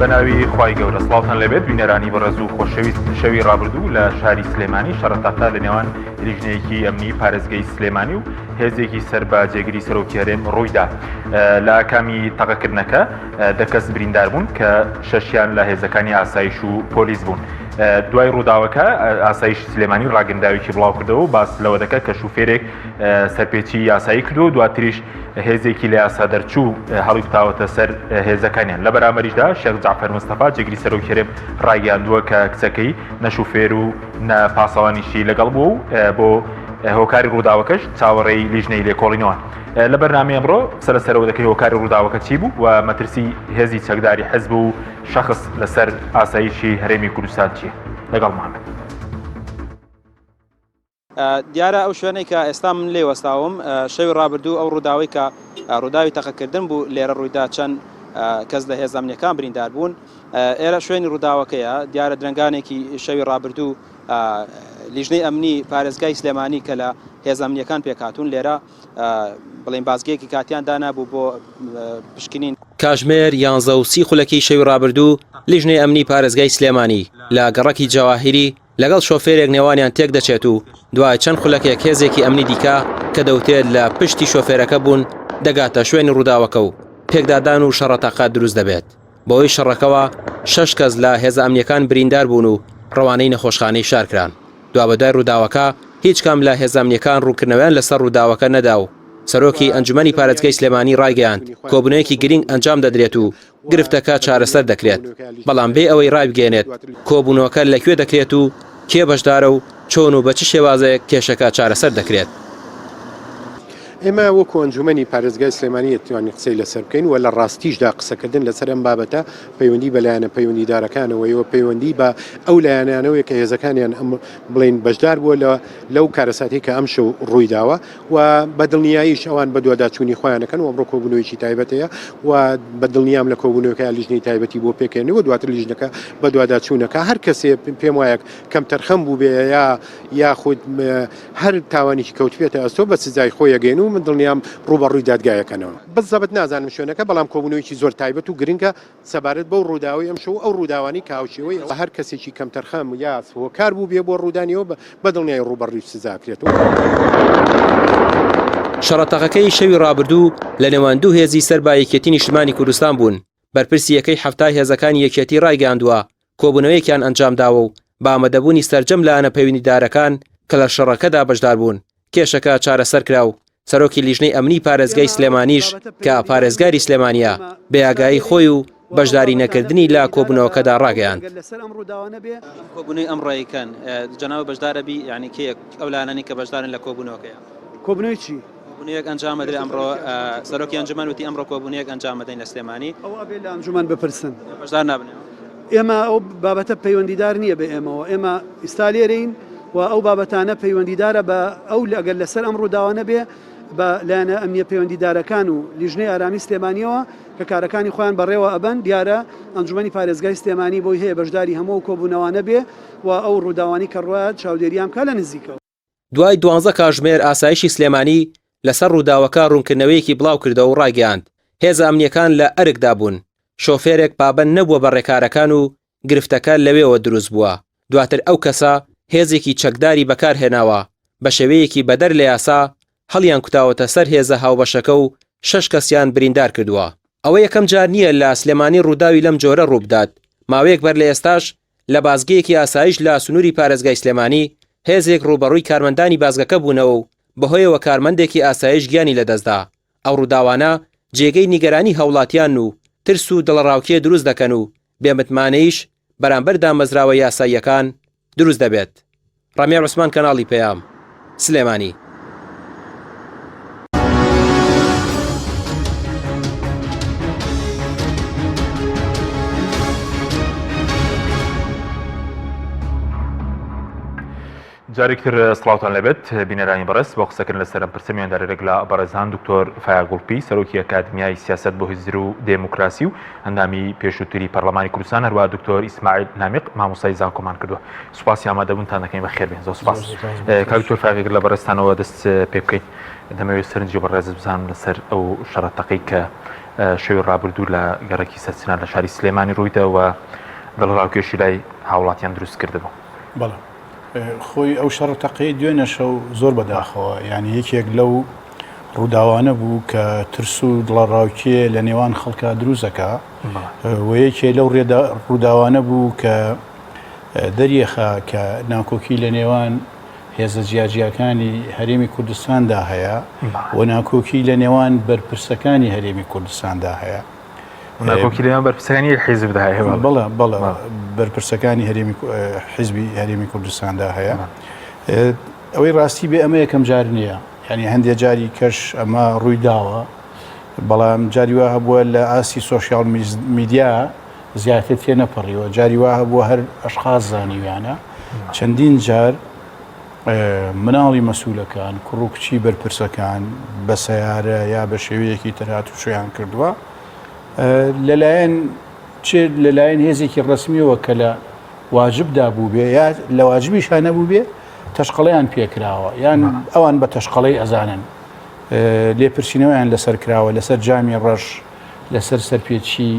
بەناوی خوای گەورە سڵاوتان لێبێت بینەرانی بەڕێز و خۆشەویست شەوی ڕابردوو لە شاری سلێمانی شەڕەتەقە لە نێوان لیژنەیەکی ئەمنی پارێزگەی سلێمانی و هێزێکی سەر بە جێگری سەرۆکی هەرێم ڕوویدا لە ئاکامی تەقەکردنەکە دە کەس بریندار بوون کە شەشیان لە هێزەکانی ئاسایش و پۆلیس بوون. دوای ڕووداوەکە ئاسایش سلێمانی ڕاگەنداوێکی بڵاو کردەوە و باس لەوە دەکات کە شوفێرێک سەرپێچی یاسایی کردو و دواتریش هێزێکی لە یاسا دەرچوو هەڵیکوتاوەتە سەر هێزەکانیان. لە بەرامبەریشدا شێخ جەعفەر مستەفا جێگری سەرۆکی هەرێم ڕایگەیاندووە کە کچەکەی نە شوفێر و نە پاسەوانیشی لەگەڵ بووە و بۆ هۆکاری ڕووداوەکەش چاوەڕێی لیژنەی لێکۆڵینەوەن. لە بەرنامەی ئەمڕۆ قسە لەسەرەوە دەکەین هۆکاری ڕووداوەکە چی بوو و مەترسی هێزی چەکداری حزب و شەخس لەسەر ئاسایشی هەرێمی کوردستان چییە؟ لەگەڵمان بن. دیارە ئەو شوێنەی کە ئێستا من لێی وەستاوم شەوی ڕابردوو ئەو ڕووداوەی کە ڕووداوی تەقەکردن بوو لێرە ڕوویدا چەند کەس لە هێزە ئەمنیەکان بریندار بوون ئێرە شوێنی ڕووداوەکەیە دیارە درەنگانێکی شەوی ڕابردوو لیژنەی ئەمنی پارێزگای سلێمانی کە لە هێزە ئەمنیەکان پێکهاتوون لێرە بڵێن بازگەیەکی کاتیان دانابوو بۆ پشکنین. کاژمێر یانزە و سی خولەکی شەوی ڕابردوو لیژنەی ئەمنی پارێزگای سلێمانی لە گەڕەکی جەواهیری لەگەڵ شۆفێرێک نێوانیان تێکدەچێت و دوای چەند خولەکێک هێزێکی ئەمنی دیکە کە دەوترێت لە پشتی شۆفێرەکە بوون دەگاتە شوێنی ڕووداوەکە و پێکدادان و شەڕەتەقە دروست دەبێت. بەهۆی شەڕەکەوە شەش کەس لە هێزە ئەمنییەکان بریندار بوون و ڕەوانەی نەخۆشخانەی شار کران. دوابەدوای ڕووداوەکە هیچ کام لە هێزە ئەمنییەکان ڕوونکردنەوەیان لەسەر ڕووداوەکە نەدا و سەرۆکی ئەنجومەنی پارێزگای سلێمانی ڕایگەیاند کۆبوونەوەیەکی گرینگ ئەنجام دەدرێت و گرفتەکە چارەسەر دەکرێت، بەڵام بێ ئەوەی ڕایبگەیەنێت کۆبوونەوەکە لە کوێ دەکرێت و کێ بەشدارە و چۆن و بە چ شێوازێک کێشەکە چارەسەر دەکرێت. ئێمە وەکو ئەنجومەنی پارێزگای سلێمانی ئەتوانین قسەی لەسەر بکەین و لە ڕاستیشدا قسەکردن لەسەر ئەم بابەتە پەیوەندی بە لایەنە پەیوەندیدارەکانەوەیە و پەیوەندی بە ئەو لایەنانەوەیە کە هێزەکانیان ئەم بڵێین بەشدار بووە لە لەو کارەساتەی کە ئەمشەو ڕوویداوە و بە دڵنیاییش ئەوان بەدواداچوونی خۆیان دەکەن و ئەمڕۆ کۆبوونەوەیەکی تایبەت هەیە و بە دڵنیام لە کۆبوونەوەکە لیژنەی تایبەتی بۆ پێکهێنن و دواتر لیژنەکە بەدواداچوونەکە هەر کەسێ پێم وایە کەمتەرخەم بووبێ یا یاخود هەر تاوانێکی کەوتبێتە ئەستۆ بە سزای خۆی ئەگەین و من دڵنیام ڕووبەڕووی دادگایەکەنەوە. بزەبت نازانم شوێنەکە بەڵام کۆبوونەوەیەکی زۆر تایبەت و گرنگە سەبارەت بەو ڕووداوەی ئەمشەو و ئەو ڕووداوانەی کە هاوشێوەی ئەوە هەر کەسێکی کەمتەرخەم یا هۆکار بووبێ بۆ ڕوودانی ئەوە بە دڵنیایی ڕووبەڕووی سزا ئەکرێتەوە. شەڕە تەقەکەی شەوی ڕابردوو لە نێوان دوو هێزی سەر بە یەکێتی نیشتمانی کوردستان بوون، بەرپرسی یەکەی حەفتای هێزەکانی یەکێتی ڕایگەیاندووە، کۆبوونەوەیەکیان ئەنجامداوە و بە ئامادەبوونی سەرجەم لایەنە پەیوەندیدارەکان کە لە شەڕەکەدا بەشداربوون، کێشەکە چارەسەرکرا و سەرۆکی لیژنەی ئەمنی پارێزگای سلێمانیش کە پارێزگاری سلێمانییە، بێ ئاگایی خۆی و بەشداری نەکردنی لە کۆبوونەوەکەدا ڕاگەیاند. کۆبوونەوەیەک ئەنجام ئەدرێ ئەمڕۆ سەرۆکی ئەنجومەن وتی ئەمڕۆ کۆبوونەیەک ئەنجام ئەدەین لە سلێمانی. ئەوە ئەبێ لە ئەنجومەن بپرسن. بەشدار نابن ئێمە ئەو بابەتە پەیوەندیدار نییە بە ئێمەوە ئێمە ئیستا لێرەین و ئەو بابەتانە پەیوەندیدارە بە ئەو ئەگەر لەسەر ئەم ڕووداوانە بێ بە لایەنە ئەمنیە پەیوەندیدارەکان و لیژنەی ئارامی سلێمانیەوە کە کارەکانی خۆیان بەڕێوە ئەبەن دیارە ئەنجومەنی پارێزگای سلێمانی بۆی هەیە بەشداری هەموو ئەو کۆبوونەوانە بێ و ئەو ڕووداوانەی کە ڕوایە چاودێریان بکا لە نزیکەوە. دوای دوانزە کاژمێر ئاسایشی سلێمانی لەسەر ڕووداوەکە ڕوونکردنەوەیەکی بڵاوکردەوە و ڕایگەیاند، هێزە ئەمنییەکان لە ئەرکدا بوون، شۆفێرێک پابەند نەبووە بە ڕێکارەکان و گرفتەکە لەوێوە دروست بووە، دواتر ئەو کەسە هێزێکی چەکداری بەکارهێناوە، بەشێوەیەکی بەدەر لە یاسا هەڵیانکوتاوەتە سەر هێزە هاوبەشەکە و شەش کەسیان بریندار کردووە. ئەوە یەکەم جار نییە لە سلێمانی ڕووداوی لەم جۆرە ڕووبدات، ماوەیەک بەر لە ئێستاش لە بازگەیەکی ئاسایش لە سنووری پارێزگای سلێمانی هێزێک ڕووبەڕووی کارمەندانی بازگەکە بوونەوە و بەهۆیەوە کارمەندێکی ئاسایش گیانی لەدەستدا. ئەو ڕووداوانە جێگەی نیگەرانی هاوڵاتیان و ترس و دڵەڕاوکێ دروست دەکەن و بێمتمانەیش بەرامبەر دامەزراوە یاساییەکان دروست دەبێت. ڕامیار عوسمان کەناڵی پەیام، سلێمانی. جارێکی تر سڵاوتان لێبێت بینەرانی بەڕێز بۆ قسەکردن لەسەر ئەم پرسە میوانداری رێک لە بەڕێزان دکتۆر فایەق گوڵپی سەرۆکی ئەکادمیای سیاسەت بۆ هزر و دێموکراسی و ئەندامی پێشووتری پەرلەمانی کوردستان هەروە دکتۆر ئیسماعیل نامیق مامۆستای زانکۆمان کردووە سوپاسی ئامادەبوونتان دەکەین بە خێربێن زۆر سوپاس کاک دکتۆر فایەق لە بەڕێزتانەوە دەست پێ بکەین دەمەوێت سەرنجی بەڕێزت بزانم لەسەر ئەو شەڕە تەقەی کە شەوی ڕابردوو لە گەڕەکی سەرچنار لە شاری سلێمانی ڕوویدا و دڵەڕاوکێشی لای هاوڵاتیان دروست کردبوو. بەڵێ خۆی ئەو شەڕە تەقەی دوێنێ شەو زۆر بەداخەوە یعنی یەکێک لەو ڕووداوانە بوو کە ترس و دڵەڕاوکێ لە نێوان خەڵکا دروستەکە و یەکێ لەو ڕووداوانە بوو کە دەریەخا کە ناکۆکی لە نێوان هێزە جیاجیاکانی هەرێمی کوردستاندا هەیە و ناکۆکی لە نێوان بەرپرسەکانی هەرێمی کوردستاندا هەیە. ناکۆکی لە نێوان بەرپرسەکانی یەک حیزبدا هەیە. بەڵێ بەڵێ بەرپرسەکانی هەرێمی حیزبی هەرێمی کوردستاندا هەیە. ئەوەی ڕاستی بێ ئەمە یەکەم جار نییە. یعنی هەندێک جاری کەش ئەمە ڕووی داوە بەڵام جاری وا هەبووە لە ئاستی سۆشیال میدیا زیاتر تێنەپەڕیوە جاری وا هەبووە هەر ئەشخاص زانیویانە چەندین جار مناڵی مەسولەکان کوڕ و کچی بەرپرسەکان بە سەیارە یا بە شێوەیەکی تر هاتوچۆیان کردووە لەلایەن چ لەلایەن هێزێکی ڕسمیەوە کە لە واجبدا بووبێ یا لە واجبیشا نەبووبێ تەشقەڵیان پێکراوە یان ئەوان بە تەشقەڵی ئەزانن لێپرسینەوەیان لەسەر کراوە لەسەر جامی ڕەش لەسەر سەرپێچی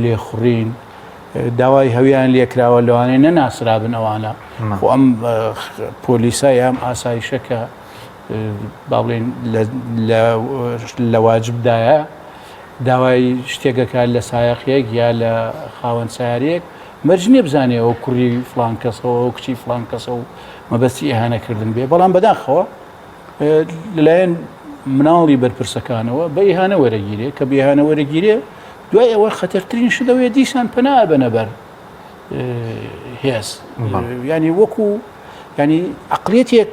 لێخوڕین داوای هەویان لێکراوە لەوانەیە نەناسرابن ئەوانە خۆ ئەم پۆلیسە یام ئاسایشە کە با بڵێن لە واجبدایە داوای شتێکەکە لە سایەقێک یا لە خاوەن سیارەیەک مەرج نییە بزانێ ئەو کوڕی فلان کەسەوە ئەو کچی فلان کەسە و مەبەستی ئیهانەکردن بێ بەڵام بەداخەوە لەلایەن مناڵی بەرپرسەکانەوە بە ئیهانە وەرەگیرێ کە بێهانە وەرەگیرێ دوای ئەوە خەتەرترین شت ئەوەیە دیسان پەنا ئەبەنە بەر هێز ینی وەکو ینی عقلیەتێک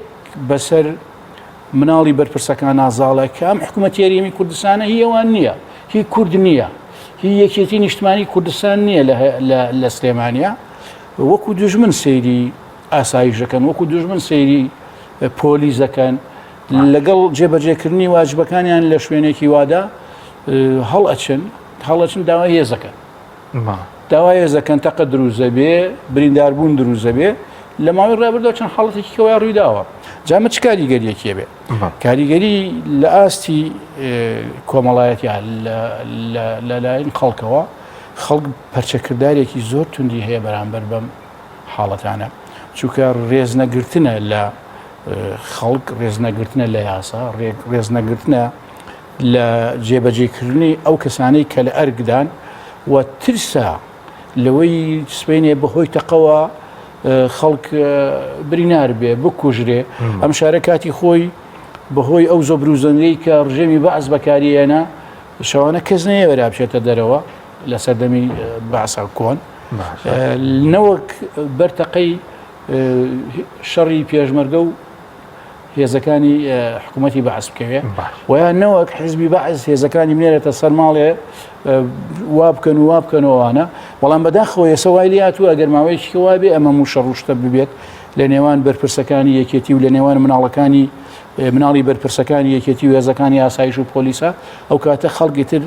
بەسەر مناڵی بەرپرسەکان نازاڵە کە ئەم حکوومەت هەرێمی کوردستانە هی ئەوان نییە هی کورد نییە هی یەکێتی نیشتمانی کوردستان نییە لە سلێمانیا وەکو دوژمن سەیری ئاسایش دەکەن وەکو دوژمن سەیری پۆلیس دەکەن لەگەڵ جێبەجێکردنی واجبەکانیان لە شوێنێکی وادا هەڵئەچن هەڵەچن داوای هێزەکەن داوای هێزەکەن تەقە دروزە بێ برینداربوون دروزە بێ لە ماوەی ڕابردووە چەند حاڵەتێکی کەوای ڕوویداوە جامە چ کاریگەریەکیە بێ کاریگەری لە ئاستی کۆمەڵایەتیا لەلایەن خەڵکەوە خەڵک پەرچەکردارێکی زۆر توندی هەیە بەرامبەر بەم حاڵەتانە چونکە ڕێزنەگرتنە لە خەڵک ڕێزنەگرتنە لە یاسا ڕێزنەگرتنە لە جێبەجێکردنی ئەو کەسانەی کە لە ئەرکدان و ترسە لەوەی سبەینێ بەهۆی تەقەوە خەڵک برینار بێ بکوژرێ ئەم شارە کاتی خۆی بەهۆی ئەو زۆبروزەنگەی کە ڕژێمی بەعس بەکاریێنە شەوانە کەس نەیەوەرا بچێتە دەرەوە لە سەردەمی بەعسا کۆن نەوەک بەرتەقەی شەڕی پێشمەرگە و هێزەکانی حکوومەتی بەعس بکەوێ ویان نەوەک حزبی بەعس هێزەکانی بنێرێتە سەر ماڵێ وا بکەن و وا بکەنەوەوانە بەڵام بەداخەوە ئێستا وای لێهاتووە ئەگەر ماوەیەکی وا بێ ئەمە موشە ڕوشتە ببێت لە نێوان بەرپرسەکانی یەکێتی و لە نێوان مناڵەکانی مناڵی بەرپرسەکانی یەکێتی و هێزەکانی ئاسایش و پۆلیسە ئەو کاتە خەڵکی تر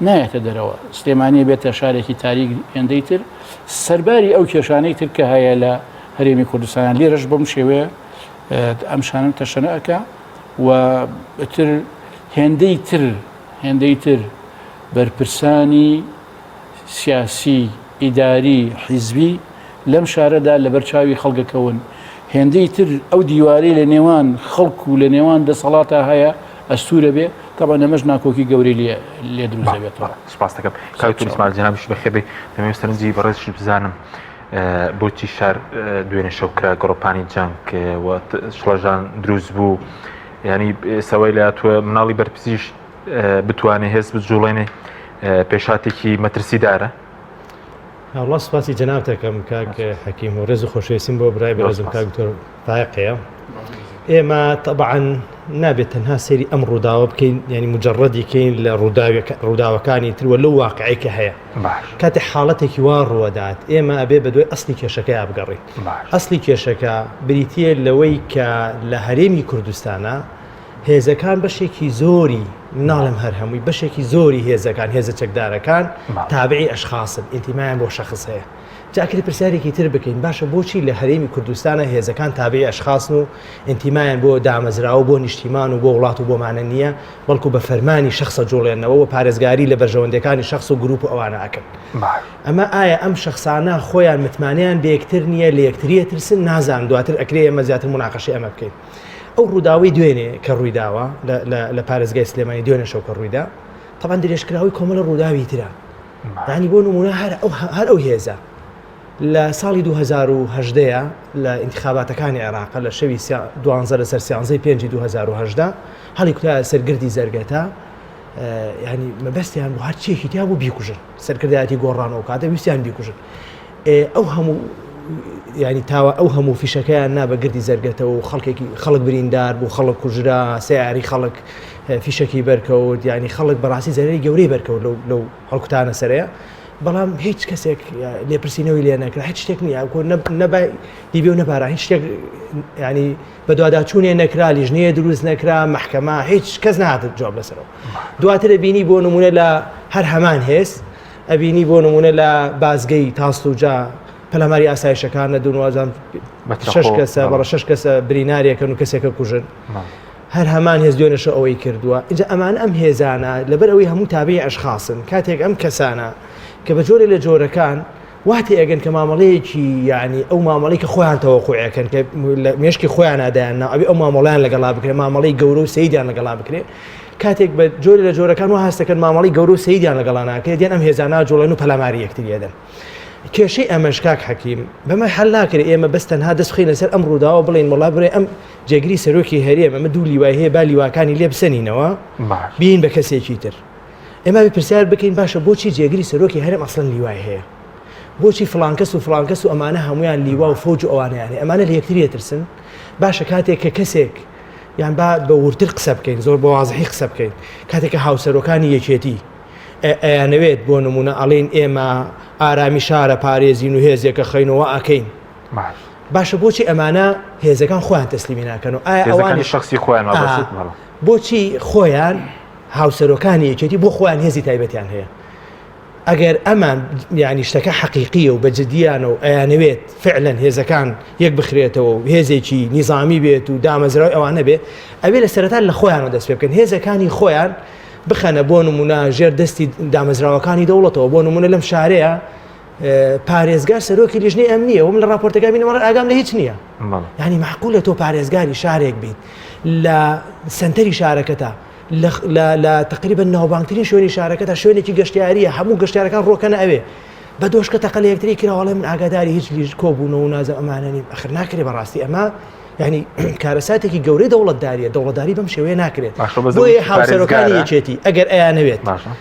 نایەتە دەرەوە سلێمانی بێتە شارێکی تاریک هێندەی تر سەرباری ئەو کێشانەی تر کە هەیە لە هەرێمی کوردستان لێرەش بەم شێوەیە ئەم شانە تەشەنە ئەکا و تر هێندەی تر هێندەی تر بەرپرسانی سیاسی ئیداری حیزبی لەم شارەدا لەبەر چاوی خەڵکەکەون هێندەی تر ئەو دیوارەی لە نێوان خەڵک و لە نێوان دەسەڵاتە هەیە ئەستورە بێ تەبعەن ئەمەش ناکۆکی گەورەی لێ لێ دروست دەبێتەوە. سپاس دەکەم کاک دکتۆر ئیسماعیل جەنابیشت بەخێر بێی دەمەوێت سەرنجی بەڕێزیشت بزانم بۆچی شار دوێنێ شەو کرا گۆڕەپانی جەنگ و شڵەژان دروست بوو ینی سەوای لە تۆ مناڵی بەرپرسیش بتوانێ هێز بجوڵێنێ پێشاتێکی مەترسیدارە وڵا سپاسی جەنابت دەکەم کاک حەکیم و ڕێز و خۆشەویستیم بۆ برای بەڕێزم کاک دکتۆر فایق هەیە ئێمە تەبعەن نابێت تەنها سەیری ئەم ڕووداوە بکەین یعنی مجرڕەدی کەین لە ڕووداوەکانی تر وە لەو واقعی کە هەیە کاتێ حاڵەتێکی وا ڕووەدات ئێمە ئەبێ بە دوای ئەسلی کێشەکەیا بگەڕین ئەسلی کێشەکە بریتە لەوەی کە لە هەرێمی کوردستانە هێزەکان بەشێکی زۆری ناڵێم هەر هەمووی بەشێکی زۆری هێزەکان هێزە چەکدارەکان تابعی ئەشخاصن ئینتیمایان بۆ شخص هەیە جا ئەکرێ پرسیارێکی تر بکەین باشە بۆچی لە هەرێمی کوردستانە هێزەکان تابعی ئەشخاصن و ئینتیمایان بۆ دامەزراوە بۆ نیشتیمان و بۆ وڵات و بۆمانە نییە بەڵکو بە فەرمانی شخصە جوڵێنەوە و پارێزگاری لە بەرژەوەندەکانی شخص و گروپ و ئەوانە ئەکەن ئەمە ئایا ئەم شخصانە خۆیان متمانەیان بە یەکتر نییە لە یەکتریە ترسن نازان دواتر ئەکرێ ئێمە زیاتر مناقەشەی ئەمە بکەین ئەو ڕووداوەی دوێنێ کە ڕوویداوە لە پارێزگای سلێمانی دوێنێ شەو کە ڕوویدا تەبعەن درێژکراوەی کۆمەڵە ڕووداوی ترە یانی بۆ نمونە هەر ئەو هەر ئەو هێزە لە ساڵی 2010 لە ئینتخاباتەکانی عێراق لە شەوی دوانزە لەسەر سیانزەی پێنجی 2010 هەڵی کوتایە سەر گردی زەرگەتە ینی مەبەستیان بۆ هەرچیەکی تیا بوو بیکوژن سەرکردایەتی گۆڕان و کاتە ویستیان بیکوژن ئەو هەموو ینی تاوە ئەو هەموو فیشەکەیان نا بە گردی زەرگەتەوە و خەڵکێکی خەڵک بریندار بوو خەڵک کوژرا سیاری خەڵک فیشەکی بەرکەوت ینی خەڵک بەڕاستی زەرری گەورەی بەرکەوت لەو لەو هەڵکوتانە سەرەیە بەڵام هیچ کەسێک لێپرسینەوەی لێ نەکرا هیچ شتێک نییە کۆ نەبای دیبێ و نەبارا هیچ شتێک ینی بەدواداچوونێ نەکرا لیژنەیە دروست نەکرا محکەمە هیچ کەس نهات جواب لەسەرەوە دواترە بینی بۆ نمونە لە هەر هەمان هێز ئەبینی بۆ نمونە لە بازگەی تاسلوجا پەلاماری ئاسایشەکان لە دووازان شش کەسە بەڵە شش کەسە برینارێکن و کەسێکە کوژن هەر هەمان هێز دوێنێشە ئەوەی کردووە اینجا ئەمان ئەم هێزانە لەبەر ئەوەی هەموو تابعی ئەشخاصن کاتێک ئەم کەسانە کە بە جۆرێ لە جۆرەکان وا تێئەگەن کە مامەڵەیەکی یعنی ئەو مامەڵەی کە خۆیان تەوەقوعەکەن کە مێشکی خۆیان ئادایان ناو ئەبێ ئەو مامەڵیان لەگەڵا بکرێ مامەڵەی گەورە و سەیدیان لەگەڵا بکرێ کاتێک بە جۆری لە جۆرەکان وا هەستەکەن مامەڵی گەورە و سەیدیان لەگەڵا ناکرێت یان ئەم هێزانە جوڵێن و پەلاماری یەکتری ئەدەن کێشەی ئەمەش کاک حەکیم بەمە حل ناکرێت ئێمە بەس تەنها دەست بخەینە سەر ئەم ڕووداوە بڵێن وڵا بڕێ ئەم جێگری سەرۆکی هەرێم ئەمە دوو لیوای هەیە با لیواکانی لێ بسەنینەوە بین بە کەسێکی تر ئێمە پرسیار بکەین باشە بۆچی جێگری سەرۆکی هەرێم ئەسڵەن لیوای هەیە بۆچی فڵانکەس و فڵانکەس و ئەمانە هەمویان لیوا و فەوج و ئەوانیان ئەمانە لە یەکتری ئەترسن باشە کاتێک کە کەسێک یان با بە وردتر قسە بکەین زۆر بە وازحی قسە بکەین کاتێک کە هاوسەرۆکانی یەکێتی ئەیانەوێت بۆ نمونە ئەڵێن ئێمە ئارامی شارە پارێزین و هێزێکە خەینەوە ئەکەین باشە بۆچی ئەمانە هێزەکان خۆیان تەسلیمی ناکەن و ئایا ئەوانی شخصی خۆیان بۆچی خۆیان هاوسەرۆکانی یەکێتی بۆ خۆیان هێزی تایبەتیان هەیە ئەگەر ئەمان یانی شتەکە حەقیقیە و بە جدیانە و ئەیانەوێت فعلەن هێزەکان یەک بخرێتەوە و هێزێکی نیزامی بێت و دامەزراوی ئەوانە بێ ئەوێ لە سەرەتا لە خۆیانەوە دەست پێ بکەن هێزەکانی خۆیان بخەنە بۆ نمونە ژێر دەستی دامەزراوەکانی دەوڵەتەوە بۆ نمونە لەم شارەیە پارێزگار سەرۆکی لیژنەی ئەمنیە وم لە راپۆرتەکە بینم ئاگام لە هیچ نییە ینی معقولە تۆ پارێزگاری شارێک بیت لە سنتەری شارەکەتا لە تقریبا ناوبانگترین شوێنی شارەکەدا شوێنێکی گەشتیاریە هەموو گەشتیارەکان ڕۆکەنە ئەوێ بە دۆشکە تەقە لە یەکتری کراوەڵێ من ئاگاداری هیچ لیژ کۆبوونەوە و نازم ئەمانە نیم ئەخر ناکرێ بەڕاستی ئەمە ینی کارەساتێکی گەورەی دەوڵەتداریە دەوڵەتداری بەم شێوەیە ناکرێت بۆیە هاوسەرۆکانی یەکێتی ئەگەر ئەیانەوێت باشە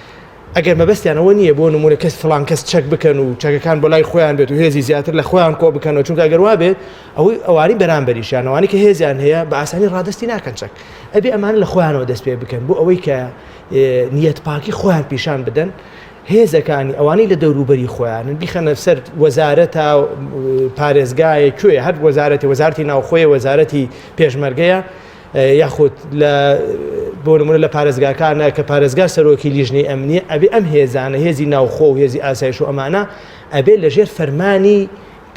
ئەگەر مەبەستیان ئەوە نییە بۆ نمونە کەس فڵان کەس چەک بکەن و چەکەکان بۆ لای خۆیان بێت و هێزی زیاتر لە خۆیان کۆ بکەنەوە چونکە ئەگەر وابێت ئەوەی ئەوانی بەرامبەریشیان ئەوانی کە هێزیان هەیە بە ئاسانی ڕادستی ناکەن چەک ئەبێ ئەمانە لە خۆیانەوە دەست پێ بکەن بۆ ئەوەی کە نیەت پاکی خۆیان پیشان بدەن هێزەکانی ئەوانەی لە دەوروبەری خۆیانن بیخەنە سەر وەزارەتە پارێزگایە کوێ هەر وەزارەتی وەزارتی ناوخۆیە وەزارەتی پێشمەرگەیە یاخود لە بۆ نمونە لە پارێزگاکانە کە پارێزگار سەرۆکی لیژنەی ئەمنی ئەبێ ئەم هێزانە هێزی ناوخۆ و هێزی ئاسایش و ئەمانە ئەبێ لەژێر فەرمانی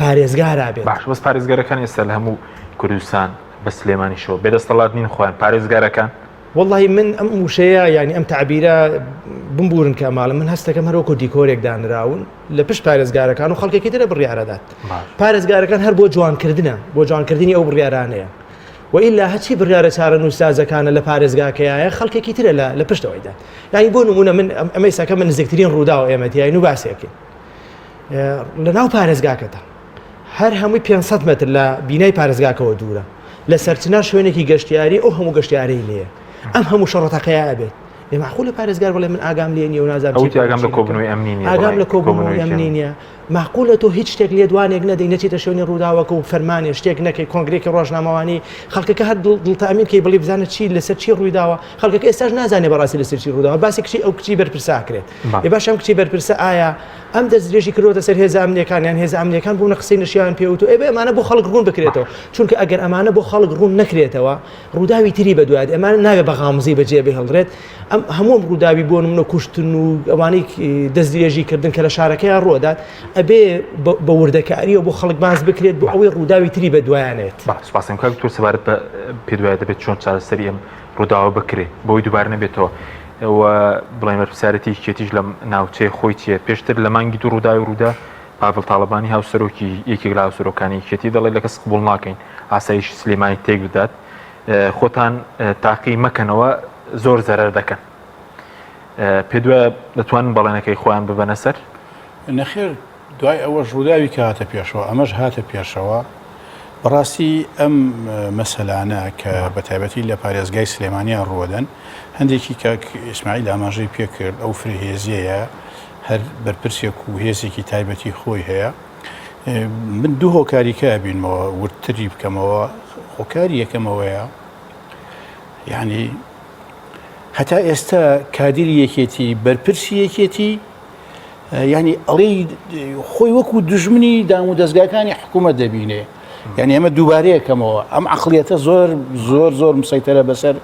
پارێزگارا بێت. باش بەس پارێزگارەکان ئێستا لە هەموو کوردستان بە سلێمانیشەوە بێدەستەڵات نین خۆیان پارێزگارەکان؟ وەڵی من ئەم وشەیە یعنی ئەم تعبیرە بمبورن کە ماڵە من هەستەکەم هەر وەکو دیکۆرێک دانراون لە پشت پارێزگارەکان و خەڵکێکی ترە بڕیارەدات پارێزگارەکان هەر بۆ جوانکردنە بۆ جوانکردنی ئەو بڕیارانەیە وئیلا هەرچی بڕیارە چارەنووسسازەکانە لە پارێزگاکەیایە خەڵکێکی ترە لە لە پشتەوەی دات یانی بۆ نمونە من ئەمەی سەکە من نزیکترین ڕووداوە ئێمە تیاین و باسێکین لە ناو پارێزگاکەدا هەر هەمووی 500 متر لە بینای پارێزگاکەوە دوورە لە سەرچنار شوێنێکی گەشتیاری ئەو هەموو گەشتیارەی لێیە ئەم هەموو شەڕەتەقەیە ئەبێت ئێ معقولە پارێزگار بڵێ من ئاگام لێ نییە و نازانم ئەو ئاگام لە کۆبوونەوەی ئەمنی نییە ئاگام لە کۆبوونەوەی ئەمنی نییە. مەعقولە تۆ هیچ شتێک لێدوانێک نەدەی نەچیتە شوێنی ڕووداوەکە و فەرمانێ شتێک نەکەی کۆنگرێکی ڕۆژنامەوانی خەڵکەکە هەر دڵتامین کەی بڵی بزانە چی لەسەر چی ڕوویداوە خەڵکەکە ئێستاش نازانێ بەڕاستی لەسەر چی ڕووداوە باسی کچی ئەو کچی بەرپرسە ئەکرێت ئێ باشە ئەم کچی بەرپرسە ئایا ئەم دەستدرێژی کردووەتە سەر هێزە ئەمنیەکان یان هێزە ئەمنیەکان بوونە قسەی نەشیاویان پێ وتووە ئێ بێ ئەمانە بۆ خەڵک ڕوون بکرێتەوە چونکە ئەگەر ئەمانە بۆ خەڵک ڕوون نەکرێتەوە ڕووداوی تری بەدوایەت ئەمانە نابێ بە غامزی بەجێ بهێڵرێت ئەم هەموو ئەم ڕووداوی بۆ نمونە کوشتن و ئەوانەی دەستدرێژی کردن کە لە شارەکەیان ڕوودات ئەبێ بە وردەکاریەوە بۆ خەڵک باس بکرێت بۆ ئەوەی ڕووداوی تری بەدوایانێت. بەڵێ سوپاستم کاک دکتۆر سەبارەت بە پێت وایە دەبێت چۆن چارەسەری ئەم ڕووداوە بکرێ بۆی دووبارە نەبێتەوە و بڵێن بەرپرسیارەتی یەکێتیش لەم ناوچەیە خۆی چییە پێشتر لە مانگی دوو ڕووداوی ڕوودا پاڤڵ تاڵەبانی هاوسەرۆکی یەکێک لە هاوسەرۆکانی یەکێتی دەڵێت لە کەس قبوڵ ناکەین ئاسایشی سلێمانی تێک بدات خۆتان تاقی مەکەنەوە زۆر زەرەر دەکەن پێت وایە دەتوانن بەڵێنەکەی خۆیان ببەنە سەر؟ نەخێر دوای ئەوەش ڕووداوی کە هاتە پێشەوە ئەمەش هاتە پێشەوە بەڕاستی ئەم مەسەلانە کە بە تایبەتی لە پارێزگای سلێمانیان ڕووەدەن هەندێکی کاک ئیسماعیل ئاماژەی پێکرد ئەو فرەهێزیەیە هەر بەرپرسێک و هێزێکی تایبەتی خۆی هەیە من دوو هۆکاری کە ئەبینمەوە وردتری بکەمەوە هۆکاری یەکەمەوەیە یعنی هەتا ئێستا کادیری یەکێتی بەرپرسی یەکێتی ینی ئەڵێ خۆی وەکو دژمنی دام و دەستگاکانی حکوومەت دەبینێ یعنی ئەمە دووبارەیەکەمەوە ئەم عقلیەتە زۆر زۆر زۆر مسەیتەرە بەسەر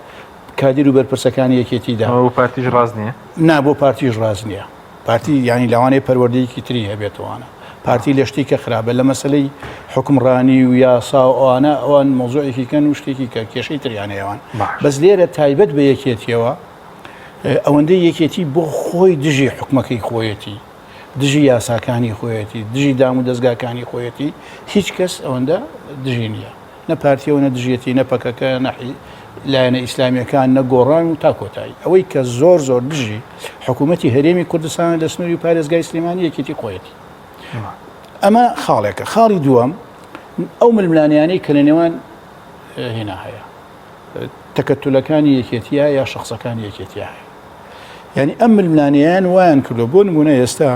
کادیر و بەرپرسەکانی یەکێتیدا بۆ پارتیش ڕاست نییە نا بۆ پارتیش ڕاست نییە پارتی یانی لەوانەیە پەروەردەیەکی تری هەبێتەوانە پارتی لە شتی کە خراپە لە مەسلەی حکمڕانی و یاسا و ئەوانە ئەوان مۆزۆێکی کەن و شتێکی کە کێشەی تریان ئەوان بەس لێرە تایبەت بە یەکێتیەوە ئەوەندەی یەکێتی بۆ خۆی دژی حکومەکەی خۆیەتی دژی یاساکانی خۆیەتی دژی دام و دەستگاکانی خۆیەتی هیچ کەس ئەوەندە دژی نییە نە پارتیەوە نە دژیەتی نە پەکەکە نە لایەنە ئیسلامیەکان نە گۆڕان و تا کۆتایی ئەوەی کە زۆر زۆر دژی حکوومەتی هەرێمی کوردستان لە سنووری پارێزگای سلێمانی یەکێتی خۆیەتی ئەمە خاڵێکە خاڵی دووەم ئەو ململانیانەی کە لە نێوان هێنا هەیە تەکەتولەکانی یەکێتیە یا شخصەکانی یەکێتیە هەیە یعنی ئەم ململانیان وایان کردو بۆ نمونە ئێستا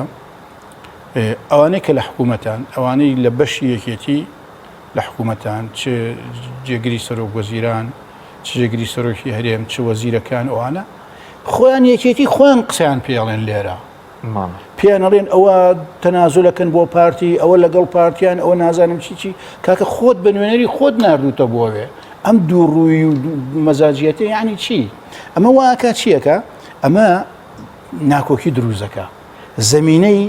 ئەوانەی کە لە حکوومەتان ئەوانەی لە بەشی یەکێتی لە حکوومەتان چ جێگری سەرۆک وەزیران چ جێگری سەرۆکی هەرێم چ وەزیرەکان ئەوانە خۆیان یەکێتی خۆیان قسەیان پێڵێن لێرە پێیان ئەڵێن ئەوە تەنازولەکەن بۆ پارتی ئەوە لەگەڵ پارتیان ئەوە نازانم چی چی کاکە خۆت بە نوێنەری خۆت ناردوتە بۆوێ ئەم دوو ڕووی و مەزاجیەتە یعنی چی ئەمە واکە چیەکە ئەمە ناکۆکی دروزەکە زمینەی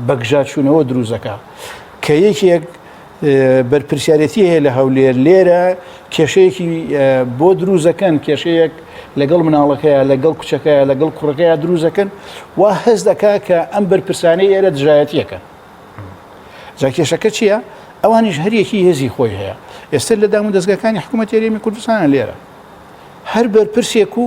بەگژاچوونەوە دروزەکە کە یەکێک بەرپرسیارێتی هەیە لە هەولێر لێرە کێشەیەکی بۆ دروزەکەن کێشەیەک لەگەڵ مناڵەکەیە لەگەڵ کوچەکەیە لەگەڵ کوڕەکەیە دروزەکەن و هەست دەکا کە ئەم بەرپرسانەی ئێرە دژایەتیەکەن جا کێشەکە چییە؟ ئەوانیش هەریەکی هێزی خۆی هەیە ئێستا لە دام و دەستگاکانی حکوومەت هەرێمی کوردستانە لێرە هەر بەرپرسێک و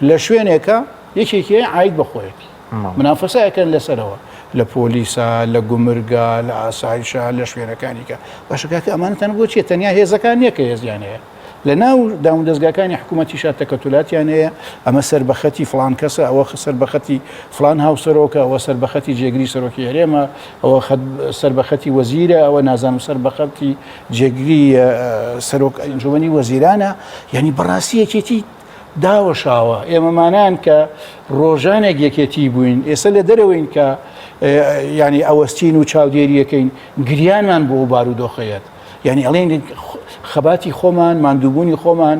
لە شوێنێکە یەکێکی عید بە خۆیەتی منافەسە ئەکەن لەسەرەوە لە پۆلیسا لە گومرگا لە ئاسایشا لە شوێنەکانی کە باشە کاکە ئەمانەتان بۆ چیە تەنیا هێزەکان نییە کە هێزیان هەیە لە ناو دامودەزگاکانی حکوومەتیشا تەکەتولاتیان هەیە ئەمە سەر بە خەتی فڵان کەسە ئەوە سەر بە خەتی فڵان هاوسەرۆکە ئەوە سەر بە خەتی جێگری سەرۆکی هەرێمە ئەوە سەر بە خەتی وەزیرە ئەوە نازانم سەر بە خەتی جێگری سەرۆک ئەنجومەنی وەزیرانە یعنی بەڕاستی یەکێتی داوەشاوە، ئێمەمانان کە ڕۆژانێک یەکێتی بووین، ئێستا لە دەرەوەین کە یانی ئەوەستین و چاودێریەکەین، گریانمان بۆ ئەو بارودۆخەیەت. یانی ئەڵێن خەباتی خۆمان، ماندووبوونی خۆمان،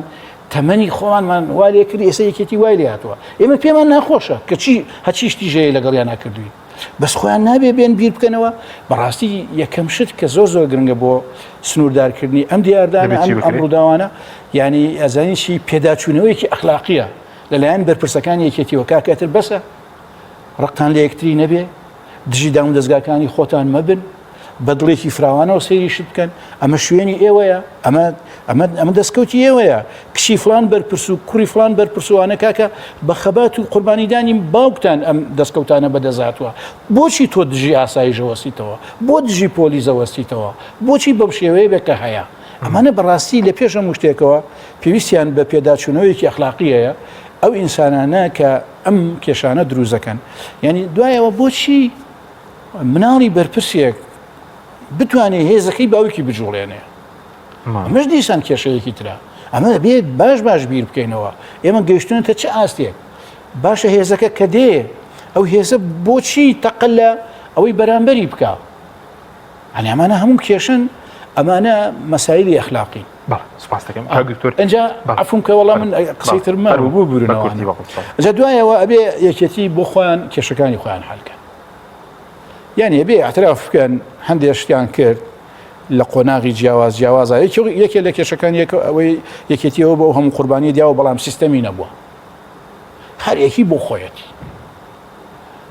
تەمەنی خۆمانمان وا لێ کرد، ئێستا یەکێتی وای لێ هاتووە. ئێمە پێمان ناخۆشە کە چی هەرچی شتیش هەیە لەگەڵیانا کردووین. بەس خۆیان نابێ بێن بیر بکەنەوە بەڕاستی یەکەم شت کە زۆر زۆر گرنگە بۆ سنووردارکردنی ئەم دیاردانە ئەم ئەم ڕووداوانە یعنی ئەزانین چی پێداچوونەوەیەکی ئەخلاقیە لەلایەن بەرپرسەکانی یەکێتیەوە کاکەتر بەسە ڕقتان لە یەکتری نەبێ دژی دام و دەزگاکانی خۆتان مەبن بە دڵێکی فراوانەوە سەیری شت بکەن ئەمە شوێنی ئێوەیە ئەمە ئەمە ئەمە دەستکەوتی ئێوەیە کچی فلان بەرپرس و کوڕی فلان بەرپرسوانە کاکە بە خەبات و قوربانیدانی باوکتان ئەم دەستکەوتانە بەدەستهاتووە بۆچی تۆ دژی ئاسایش ئەوەستیتەوە بۆ دژی پۆلیس ئەوەستیتەوە بۆچی بەم شێوەیە بێت کە هەیە ئەمانە بەڕاستی لە پێش هەموو شتێکەوە پێویستیان بە پێداچوونەوەیەکی ئەخلاقی هەیە ئەو ئینسانانە کە ئەم کێشانە دروست دەکەن یعنی دوایەوە بۆچی؟ مناڵی بەرپرسێک بتوانێ هێزەکەی باوکی بجوڵێنێ ئەمەش دیسان کێشەیەکی ترە ئەمە بێت باش باش بیر بکەینەوە ئێمە گەیشتونەتە چ ئاستێک باشە هێزەکە کە دێ ئەو هێزە بۆچی تەقە لە ئەوەی بەرامبەری بکە ئەنی ئەمانە هەموو کێشن ئەمانە مەسایلی ئەخلاقی سپاس دەکەم کاک دکتۆر ئەجا عفوم کە وەڵام من قسەی تر مابوو بۆ بورنەوە ئەجا دوایەوە ئەبێ یەکێتی بۆ خۆیان کێشەکانی خۆیان حلکەن یعنی ئەبێ اعتراف بکەن هەندێک شتیان کرد لە قۆناغی جیاواز جیاوازە یەکێ لە کێشەکان یەکە ئەوەی یەکێتیەوە بۆ هەموو قوربانی دیاوە بەڵام سیستەمی نەبووە هەر یەکی بۆ خۆیەتی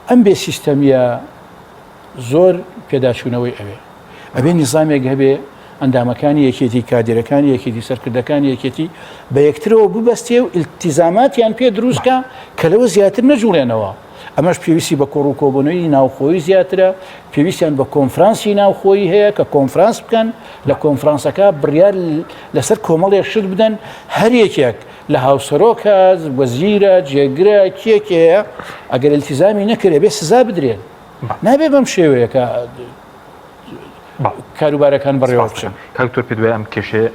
ئەم بێ سیستەمیە زۆر پێداچوونەوەی ئەوێ ئەبێ نیزامێک هەبێ ئەندامەکانی یەکێتی کادیرەکانی یەکێتی سەرکردەکانی یەکێتی بە یەکترەوە ببەستێ و ئیلتیزاماتیان پێ دروستکە کە لەوە زیاتر نەجوڵێنەوە ئەمەش پێویستی بە کۆڕ و کۆبوونەوەی ناوخۆیی زیاترە پێویستیان بە کۆنفرانسی ناوخۆیی هەیە کە کۆنفرانس بکەن لە کۆنفرانسەکە بڕیار لەسەر کۆمەڵێک شت بدەن هەر یەکێک لە هاوسەرۆکە وەزیرە جێگرە کێ کێیە ئەگەر ئیلتیزامی نەکرێ بێ سزا بدرێن نابێ بەم شێوەیە کە کاروبارەکان بەڕێوە بچن. کاک دکتۆر پێت وایە ئەم کێشەیە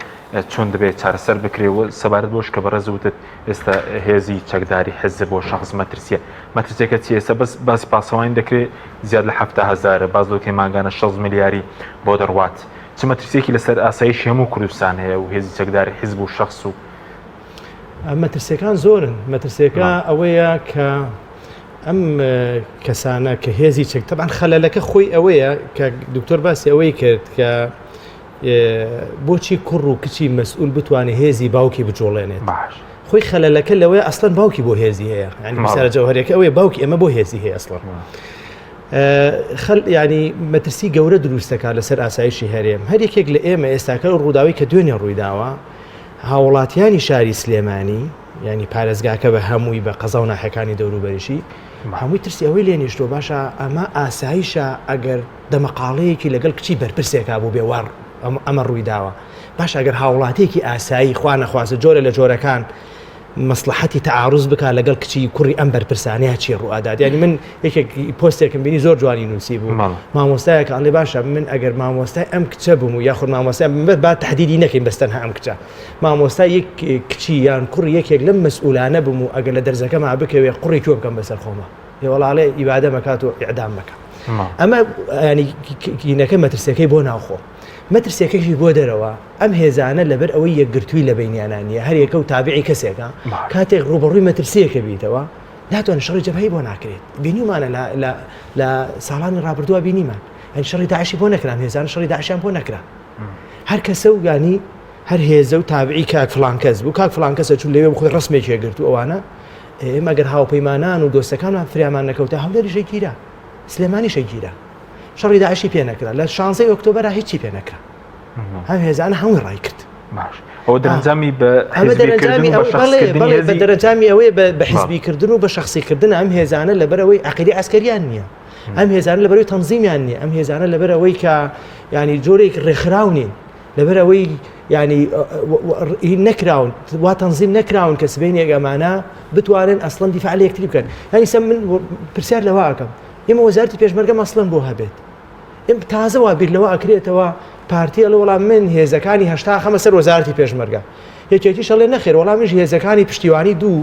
چۆن دەبێت چارەسەر بکرێ و سەبارەت بۆش کە بەڕێز وتت ئێستا هێزی چەکداری حزب بۆ شخص مەترسیە مەترسیەکە چی ئێستا بەس باسی پاسەوانی دەکرێت زیاد لە 70 هەزارە باز لەوکەی مانگانە 6 ملیاری بۆ دەڕوات چ مەترسیەکی لەسەر ئاسایشی هەموو کوردستان هەیە و هێزی چەکداری حزب و شخص و مەترسیەکان زۆرن مەترسیەکە ئەوەیە کە ئەم کەسانە کە هێزی چەک تەبان خەلەلەکە خۆی ئەوەیە کە دکتۆر باسی ئەوەی کرد کە بۆچی کوڕ و کچی مەسئول بتوانێت هێزی باوکی بجوڵێنێت باش خۆی خەلەلەکە لەوەیە ئەسڵەن باوکی بۆ هێزی هەیە ینی پرسیارە جەوهەرەکە ئەوەیە باوکی ئەمە بۆ هێزی هەیە ئەسڵەن خەل ینی مەترسی گەورە دروستەکە لەسەر ئاسایشی هەرێم هەر یەکێک لە ئێمە ئێستاکە و ڕووداوی کە دوێنێ ڕوویداوە هاوڵاتیانی شاری سلێمانی یانی پارێزگاکە بە هەمووی بە قەزا و ناحیەکانی دەوروبەریشی هەمووی ترسی ئەوەی لێ نیشتووە باشە ئەمە ئاسایشە ئەگەر دەمەقاڵەیەکی لەگەڵ کچی بەرپرسێکا بوو بێ وار ئەمە ڕووی داوە باش ئەگەر هاوڵاتیەکی ئاسایی خوا نەخوازە جۆرە لە جۆرەکان مەسلحەتی تەعاروز بکا لەگەڵ کچی کوڕی ئەم بەرپرسانەیە چی ڕوئادات یعنی من یەکێک پۆستێکم بینی زۆر جوانی نووسی بوو مامۆستایەک ئەڵێ باشە من ئەگەر مامۆستای ئەم کچە بووم و یاخود مامۆستای با تهدیدی نەکەین بەس تەنها ئەم کچە مامۆستا یەک کچی یان کوڕی یەکێک لەم مەسئولانە بم و ئەگەر لە دەرزەکەما بکەوێ قوڕی کوێ بکەم بەسەر خۆما ئێ وەڵا ئەڵێ ئیبادە مەکات و ئیعدام مەکە ئەمە ینی کینەکە مەترسیەکەی بۆ ناوخۆ مەترسیەکەشی بۆ دەرەوە ئەم هێزانە لەبەر ئەوەی یەکگرتووی لە بینیانان نیە هەر یەکە و تابعی کەسێکە کاتێک ڕوبەڕووی مەترسیەکە بیتەوە ناتوانن شەڕی جەبهەی بۆ ناکرێت بینیمانە لە ساڵانی ڕابردووە بینیمان هەن شەڕی داعشی بۆ نەکران هێزان شەڕی داعشیان بۆ نەکرا هەر کەسە و یانی هەر هێزە و تابعی کاک فڵان کەس بوو کاک فڵان کەسە چون لەوێ بخۆی ڕسمێکی گرت و ئەوانە ئێمە گەر هاوپەیمانان و دۆستەکانمان فریامان نەکەوتە هەولێریشە گیرا سلێمانیشە گیرا شەڕی داعشی پێ نەکرا لە شانزەی ئۆکتۆبەرا هیچی پێ نەکرا هەم هێزانە هەمووی ڕای کرد باش ئەوە دەرەنجامی بە دەرەنجامی بە دەرەنجامی ئەوەیە بە حزبیکردن و بە شخصیکردن ئەم هێزانە لەبەرەوەی عقیدی عسکەریان نییە ئەم هێزانە لەبەرەوەی تەنزیمیان نییە ئەم هێزانە لەبەر ئەوەی کە ینی جۆرێک ڕێکخراو نین لەبەر ئەوەی ینی نەکراون وا تەنزیم نەکراون کە سبینێک ئەمانە بتوانن ئەسڵەن دیفاع لە یەکتری بکەن ینی سە من پرسیار لەوە ئەکەم ئێمە وەزارتی پێشمەرگە مەسڵەن بۆ هەبێت ئێم تازە وا بیر لەوە ئەکرێتەوە پارتی ئەڵێ وەڵام من هێزەکانی هەشتا خەمە سەر وەزارتی پێشمەرگە یەکێتیش ئەڵێ نەخێر وەڵامیش هێزەکانی پشتیوانی دوو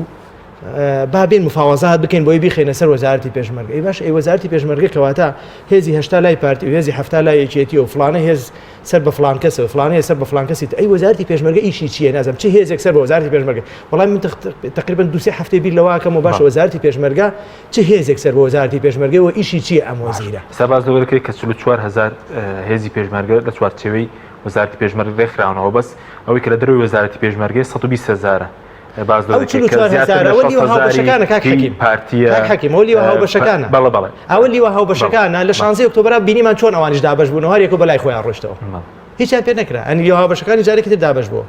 با بێن مفاوەزات بکەین بۆی بیخەینە سەر وەزارەتی پێشمەرگە ئەی باش ئەی وەزارەتی پێشمەرگە کەواتە هێزی هەشتا لای پارتی و هێزی حەفتا لای یەکێتی و فڵانە هێز سەر بە فڵان کەسە و فڵانە هێز سەر بە فڵان کەسی ئەی وەزارەتی پێشمەرگە ئیشی چییە نازم چه هێزێک سەر بە وەزارەتی پێشمەرگە وەڵام من تقریبا دوو سێ هەفتەی بیر لەوە ئەکەم و باشە وەزارەتی پێشمەرگە چ هێزێک سەر بە وەزارەتی پێشمەرگە و ئیشی چییە ئەم وەزیرە ئێستا باس لەوە دەکرێت کە 44 هەزار هێزی پێشمەرگە لە چوارچێوەی وەزارەتی پێشمەرگە ڕێکخراونەوە بەس ئەوەی کە لە دەرەوەی وەزارەتی پێشمەرگەیە 120 هەزارە باس لەوە ئەو 44 هەزار ئەوە لیوە هاوبەشەکانە کاک حەکیم پارتیە کاک حەکیم ئەوە لیوە هاوبەشەکانە بەڵێ بەڵێ ئەوە لیوە هاوبەشەکانە لە شانزەی ئۆکتۆبەرا بینیمان چۆن ئەوانیش دابەش بوون و هەر یەکەو بەلای خۆیان ڕۆیشتەوە هیچیان پێ نەکرا ئەنی لیوە هاوبەشەکانی جارێکی تر دابەش بوو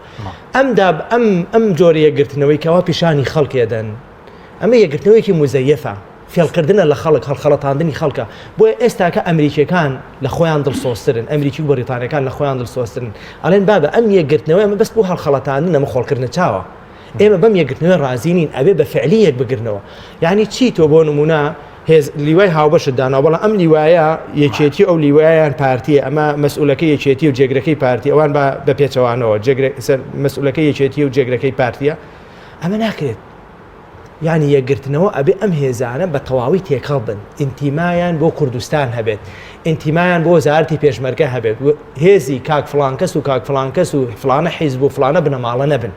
ئەم داب ئەم ئەم جۆرە یەکگرتنەوەی کەوا پیشانی خەڵکێ دەن ئەمە یەکگرتنەوەیەکی موزەیەفە فێڵکردنە لە خەڵک، هەڵخەڵەتاندنی خەڵکە. بۆیە ئێستاکە ئەمریکییەکان لە خۆیان دڵسۆزترن، ئەمریکی و بەریتانییەکان لە خۆیان دڵسۆزترن. ئەڵێن بابە ئەم یەکگرتنەوەیە ئەمە بەس بۆ هەڵخەڵەتاندنە، ئەمە خۆڵکردنە چاوە. ئێمە بەم یەکگرتنەوەیە ڕازی نین، ئەبێ بە فعلی یەک بگرنەوە. یانی چی تۆ بۆ نموونە هێز لیوای هاوبەشت داناوە بەڵام ئەم لیوایە یەکێتی ئەو لیوایان پارتیە ئەمە مەسئولەکەی یەکێتی و جێگرەکەی پارتی ئەوان بە بە پێچەوانەوە جێگرە سەر مەسئولەکەی یەکێتی و جێگرەکەی پارتیە ئەمە ناکرێت یعنی یەکگرتنەوە ئەبێ ئەم هێزانە بە تەواوی تێکەڵ بن ئینتیمایان بۆ کوردستان هەبێت ئینتیمایان بۆ وەزارەتی پێشمەرگە هەبێت هێزی کاک فڵانکەس و کاک فڵانکەس و فڵانە حیزب و فڵانە بنەماڵە نەبن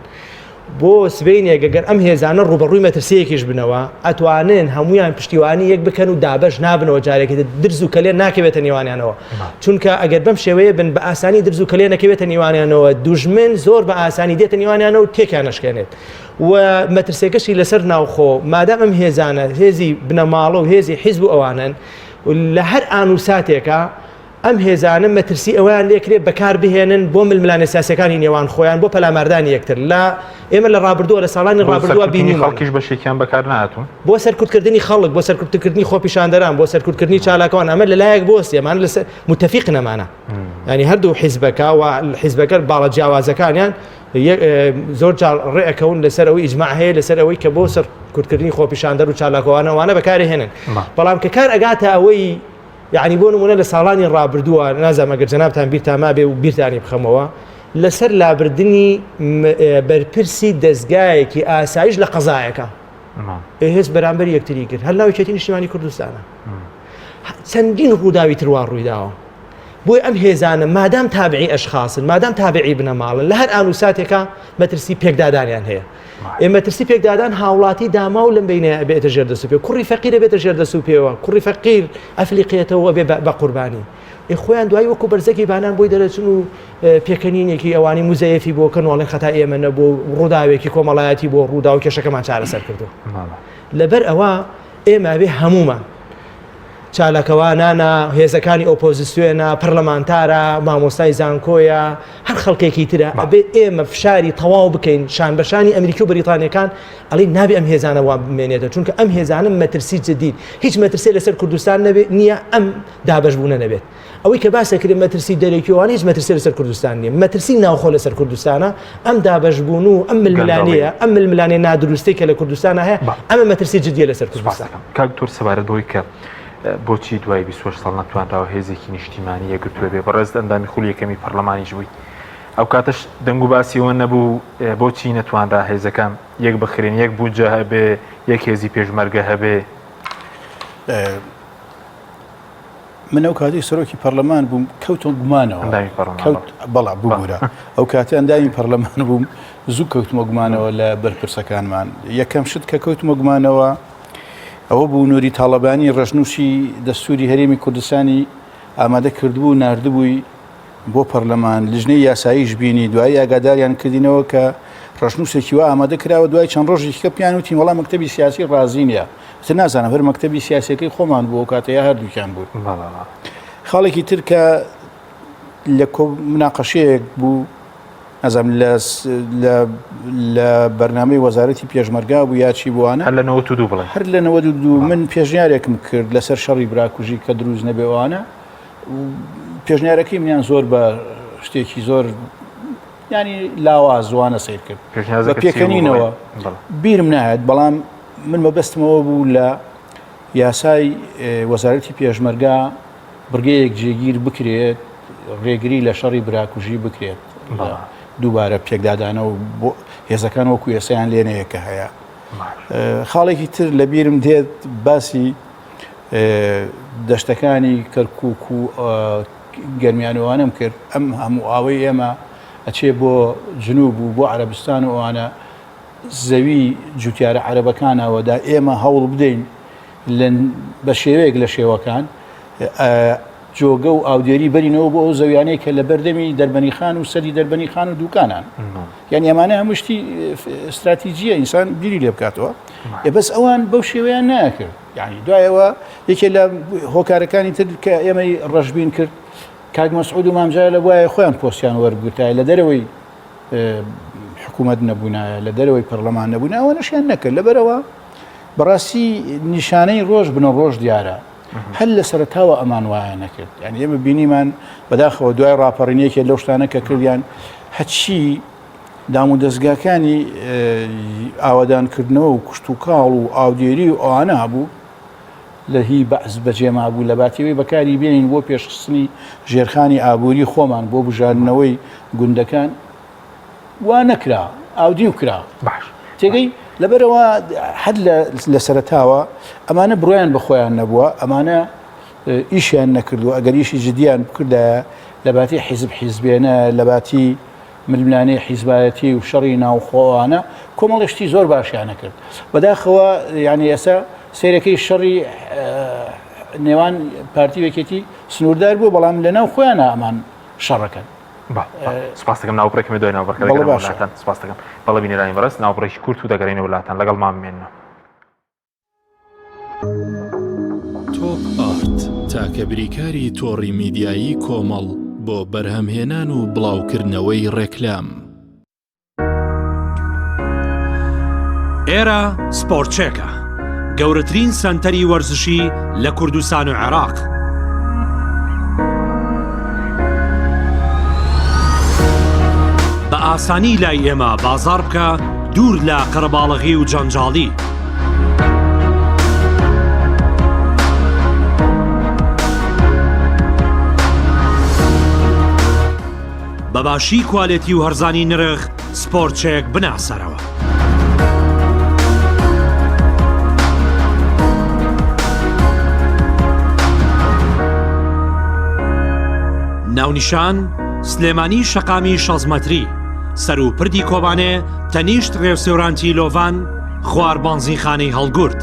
بۆ سبەینێک گەر ئەم هێزانە ڕووبەڕووی مەترسییەکیش بنەوە، ئەتوانن هەموویان پشتیوانی یەک بکەن و دابەش نابنەوە جارێکی تر درز و کەلێن ناکەوێتە نێوانیانەوە. چونکە ئەگەر بەم شێوەیە بن بە ئاسانی درز و کەلێن ئەکەوێتە نێوانیانەوە، دوژمن زۆر بە ئاسانی دێتە نێوانیانەوە و تێکیان ئەشکێنێت. و مەترسیەکەشی لەسەر ناوخۆ، مادام ئەم هێزانە هێزی بنەماڵە و هێزی حیزب و ئەوانەن، لە هەر ئان و ساتێکا ئەم هێزانە مەترسی ئەوەیان لێکرێت بەکار بهێنن بۆ ململانێ سیاسیەکانی نێوان خۆیان بۆ پەلاماردانی یەکتر لە ئێمە لە ڕابردووە لە ساڵانی ڕابردووە بینیمان خەڵکیش بەشێکیان بەکار نهاتوون بۆ سەرکوتکردنی خەڵک بۆ سەرکوتکردنی خۆپیشاندەران بۆ سەرکوتکردنی چالاکوان ئەمە لەلایەک بۆ سێمان لەسەر متفق نەمانە ینی هەردوو حیزبەکە و حیزبەکە باڵە جیاوازەکانیان زۆر جار ڕێئەکەون لەسەر ئەوەی ئیجماع هەیە لەسەر ئەوەی کە بۆ سەرکوتکردنی خۆپیشاندەر و چالاکوانەوانە بەکارهێنن بەڵام کە کار ئەگاتە ئەوەی یەعنی بۆ نموونە لە ساڵانی ڕابردووە نازانم ئەگەر جەنابتان بیرتان مابێ و بیرتانی بخەمەوە لەسەر لابردنی بەرپرسی دەزگایەکی ئاسایش لە قەزایەکە هێز بەرامبەر یەکتری کرد هەر ناو یەکێتی نیشتیمانی کوردستانە چەندین ڕووداوی تروا ڕوویداوە بۆی ئەم هێزانە مادام تابعی ئەشخاصن مادام تابعی بنەماڵن لە هەر ئان و ساتێکا مەترسی پێکدادانیان هەیە ئێ مەترسی پێکدادان هاوڵاتی داماو لەم بینە ئەبێتە ژێر دەست و پێ کوڕی فەقیر ئەبێتە ژێر دەست و پێوە کوڕی فەقیر ئەفلیقێتەوە ئەبێ بە قوربانی ئێ خۆیان دوایی وەکو بەرزەکی بانان بۆی دەرەچن و پێکەنینێکی ئەوانی موزەیەفی بۆ کەن وەڵێن خەتا ئێمە نەبوو ڕووداوێکی کۆمەڵایەتی بۆ ڕوودا و کێشەکەمان چارەسەر کردو لەبەر ئەوە ئێمە ئەبێ هەمومان چالاکوانانە، هێزەکانی ئۆپۆزسیۆنە، پەرلەمانتارە، مامۆستای زانکۆیە، هەر خەڵکێکی ترە، ئەبێ ئێمە فشاری تەواو بکەین شانبەشانی ئەمریکی و بەریتانیەکان ئەڵێن نابێ ئەم هێزانە وا بمێنێتەوە چونکە ئەم هێزانە مەترسی جدین هیچ مەترسیە لەسەر کوردستان نەبێت نییە ئەم دابەشبوونە نەبێت ئەوەی کە باس دەکرێت مەترسی دەرەکی و ئەوانە هیچ مەترسی لەسەر کوردستان نییە مەترسی ناوخۆ لەسەر کوردستانە ئەم دابەشبوون و ئەم ململانێیە ئەم ململانێ نادروستەی کە لە کوردستانە هەیە ئەمە مەترسی جدیە لەسەر کوردستان. کاک دکتۆر سەبارەت بەوەی کە بۆچی دوای 28 ساڵ نەتوانراوە هێزێکی نیشتیمانی یەکگرتوو بێ بەڕێزت ئەندامی خولی یەکەمی پەرلەمانیش بووی ئەو کاتەش دەنگ و باسی ئەوە نەبوو بۆچی نەتوانرا هێزەکان یەک بخرێن یەک بودجە هەبێ یەک هێزی پێشمەرگە هەبێ؟ من ئەو کاتی سەرۆکی پەرلەمان بووم کەوتم گومانەوە کەوت بەڵا ببوورە ئەو کاتی ئەندامی پەرلەمان بووم زوو کەوتمە گومانەوە لە بەرپرسەکانمان یەکەم شت کە کەوتمە گومانەوە ئەوە بوو نوری تاڵەبانی ڕەشنووسی دەستوری هەرێمی کوردستانی ئامادە کردبوو نردبووی بۆ پەرلەمان لژنەی یاساییش بینی دوایی ئاگاداریان کردینەوە کە ڕەشنووسێکی وا ئامادە کراوە دوای چەند ڕۆژێکی کە پیان وتین وەڵام مەکتەبی سیاسی ڕازی نییە ئیتر نازانم هەر مەکتەبی سیاسیەکەی خۆمان بوو ئەو کاتە یا هەردووکیان بوون خاڵێکی تر کە لە کۆ مناقەشەیەک بوو نازانم لە لە بەرنامەی وەزارەتی پێشمەرگا بوو یا چی بووانە هەر لە 92 بڵێ هەر لە 92 من پێشنیارێکم کرد لەسەر شەڕی براکوژی کە دروست نەبێ ئەوانە پێشنیارەکەی منیان زۆر بە شتێکی زۆر ینی لاواز وانە سیر کرد بە پێکەنینەوە بیرم نایەت بەڵام من مەبەستمەوە بوو لە یاسای وەزارەتی پێشمەرگا بڕگەیەک جێگیر بکرێت ڕێگری لە شەڕی براکوژی بکرێت دووبارە پێکدادانە و بۆ هێزەکان وەکو ئێسایان لێنەیە کە هەیە خاڵێکی تر لە بیرم دێت باسی دەشتەکانی کەرکک و گەرمیانوانم کرد ئەم هەموو ئاوەی ئێمە ئەچێ بۆ جنوب و بۆ عەرەبستان و ئەوانە زەوی جوتیارە عەرەبەکانەوە دا ئێمە هەوڵ بدەین بە شێوەیەک لە شێوەکان جۆگە و ئاودێری بەرینەوە بۆ ئەو زەویانەی کە لە بەردەمی دەربەنیخان و سەری دەربەنیخان و دوکانان یعنی ئەمانە هەموو شتی استراتیجیە ئینسان بیری لێ بکاتەوە ئێ بەس ئەوان بەو شێوەیان ناکرد یعنی دوایەوە یەکێ لە هۆکارەکانی تر کە ئێمەی ڕەشبین کرد کاک مەسعود و مام جەلال وایە خۆیان پۆستیان وەرگرتایە لە دەرەوەی حکوومەت نەبوونایە لە دەرەوەی پەرلەمان نەبوون ئەوە نەشیان نەکرد لەبەرەوە بەڕاستی نیشانەی ڕۆژ بنە ڕۆژ دیارە هەر لە سەرتاوە ئەمان وایە نەکرد یعنی ئێمە بینیمان بەداخەوە دوای ڕاپەڕینێکێ لەو شتانە کە کردیان هەچی دام و دەستگاکانی ئاوادانکردنەوە و کشت و کاڵ و ئاودێری و ئەوانە هەبوو. لە هی بەعس بەجێ مابوو لە باتی ئەوەی بەکاری بێنین بۆ پێشخستنی ژێرخانی ئابووری خۆمان بۆ بژاردنەوەی گوندەکان وا نەکرا ئاودیو کرا باش تێگەی لەبەرەوە هەر لە سەرەتاوە ئەمانە بڕیان بە خۆیان نەبووە ئەمانە ئیشیان نەکردووە ئەگەر ئیشی جدیان بکردایە لە باتی حیزب حیزبێنە لە باتی ململانێی حیزبایەتی و شەڕی ناوخۆوانە کۆمەڵی شتی زۆر باشیانە کرد بەداخەوە یعنی ئێستا سەیرەکەی شەڕی نێوان پارتی وەکێتی سنووردار بوو بەڵام لە ناو خۆیان ئەمان شەڕەکەن سپاس دەکەم ناوبڕێکم دوای ناوبڕەکە دەگەڕێمەوە لاتان سپاس دەکەم بەڵێ بینەرانی بەڕێز ناوبڕێکی کورت و دەگەڕێینەوە لاتان لەگەڵمان بمێننەوە. تۆپ ئارت تاکە بریکاری تۆڕی میدیایی کۆمەڵ بۆ بەرهەمهێنان و بڵاوکردنەوەی ڕێکلام. ئێرە سپۆرتچێکە، گەورەترین سەنتەری وەرزشی لە کوردستان و عێراق. بە ئاسانی لای ئێمە بازاڕ بکە دوور لە قەرەباڵغی و جەنجاڵی. بە باشی کوالێتی و هەرزانی نرخ سپۆرتچێک بناسەرەوە. ناونیشان، سلێمانی شەقامی شەست مەتری، سەروو پردی کۆبانێ تەنیشت ڕێوسێورانتی لۆڤان، خوار بانزینخانەی هەڵگورد.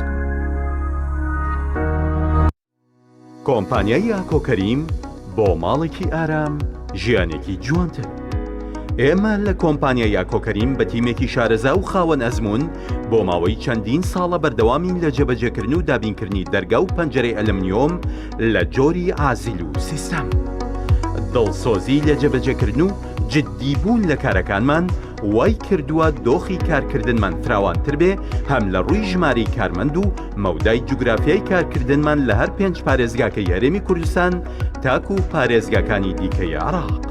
کۆمپانیای ئاکۆ کەریم بۆ ماڵێکی ئارام ژیانێکی جوانتر. ئێمە لە کۆمپانیای ئاکۆ کەریم بە تیمێکی شارەزا و خاوەن ئەزموون بۆ ماوەی چەندین ساڵە بەردەوامین لە جێبەجێکردن و دابینکردنی دەرگا و پەنجەرەی ئەلمنیۆم لە جۆری عازیل و سیستەم. دڵسۆزی لە جێبەجێکردن و جددیبوون لە کارەکانمان وای کردووە دۆخی کارکردنمان فراوانتر بێ هەم لە ڕووی ژمارەی کارمەند و مەودای جوگرافیای کارکردنمان لە هەر پێنج پارێزگاکەی هەرێمی کوردستان تاکو پارێزگاکانی دیکەی عێراق.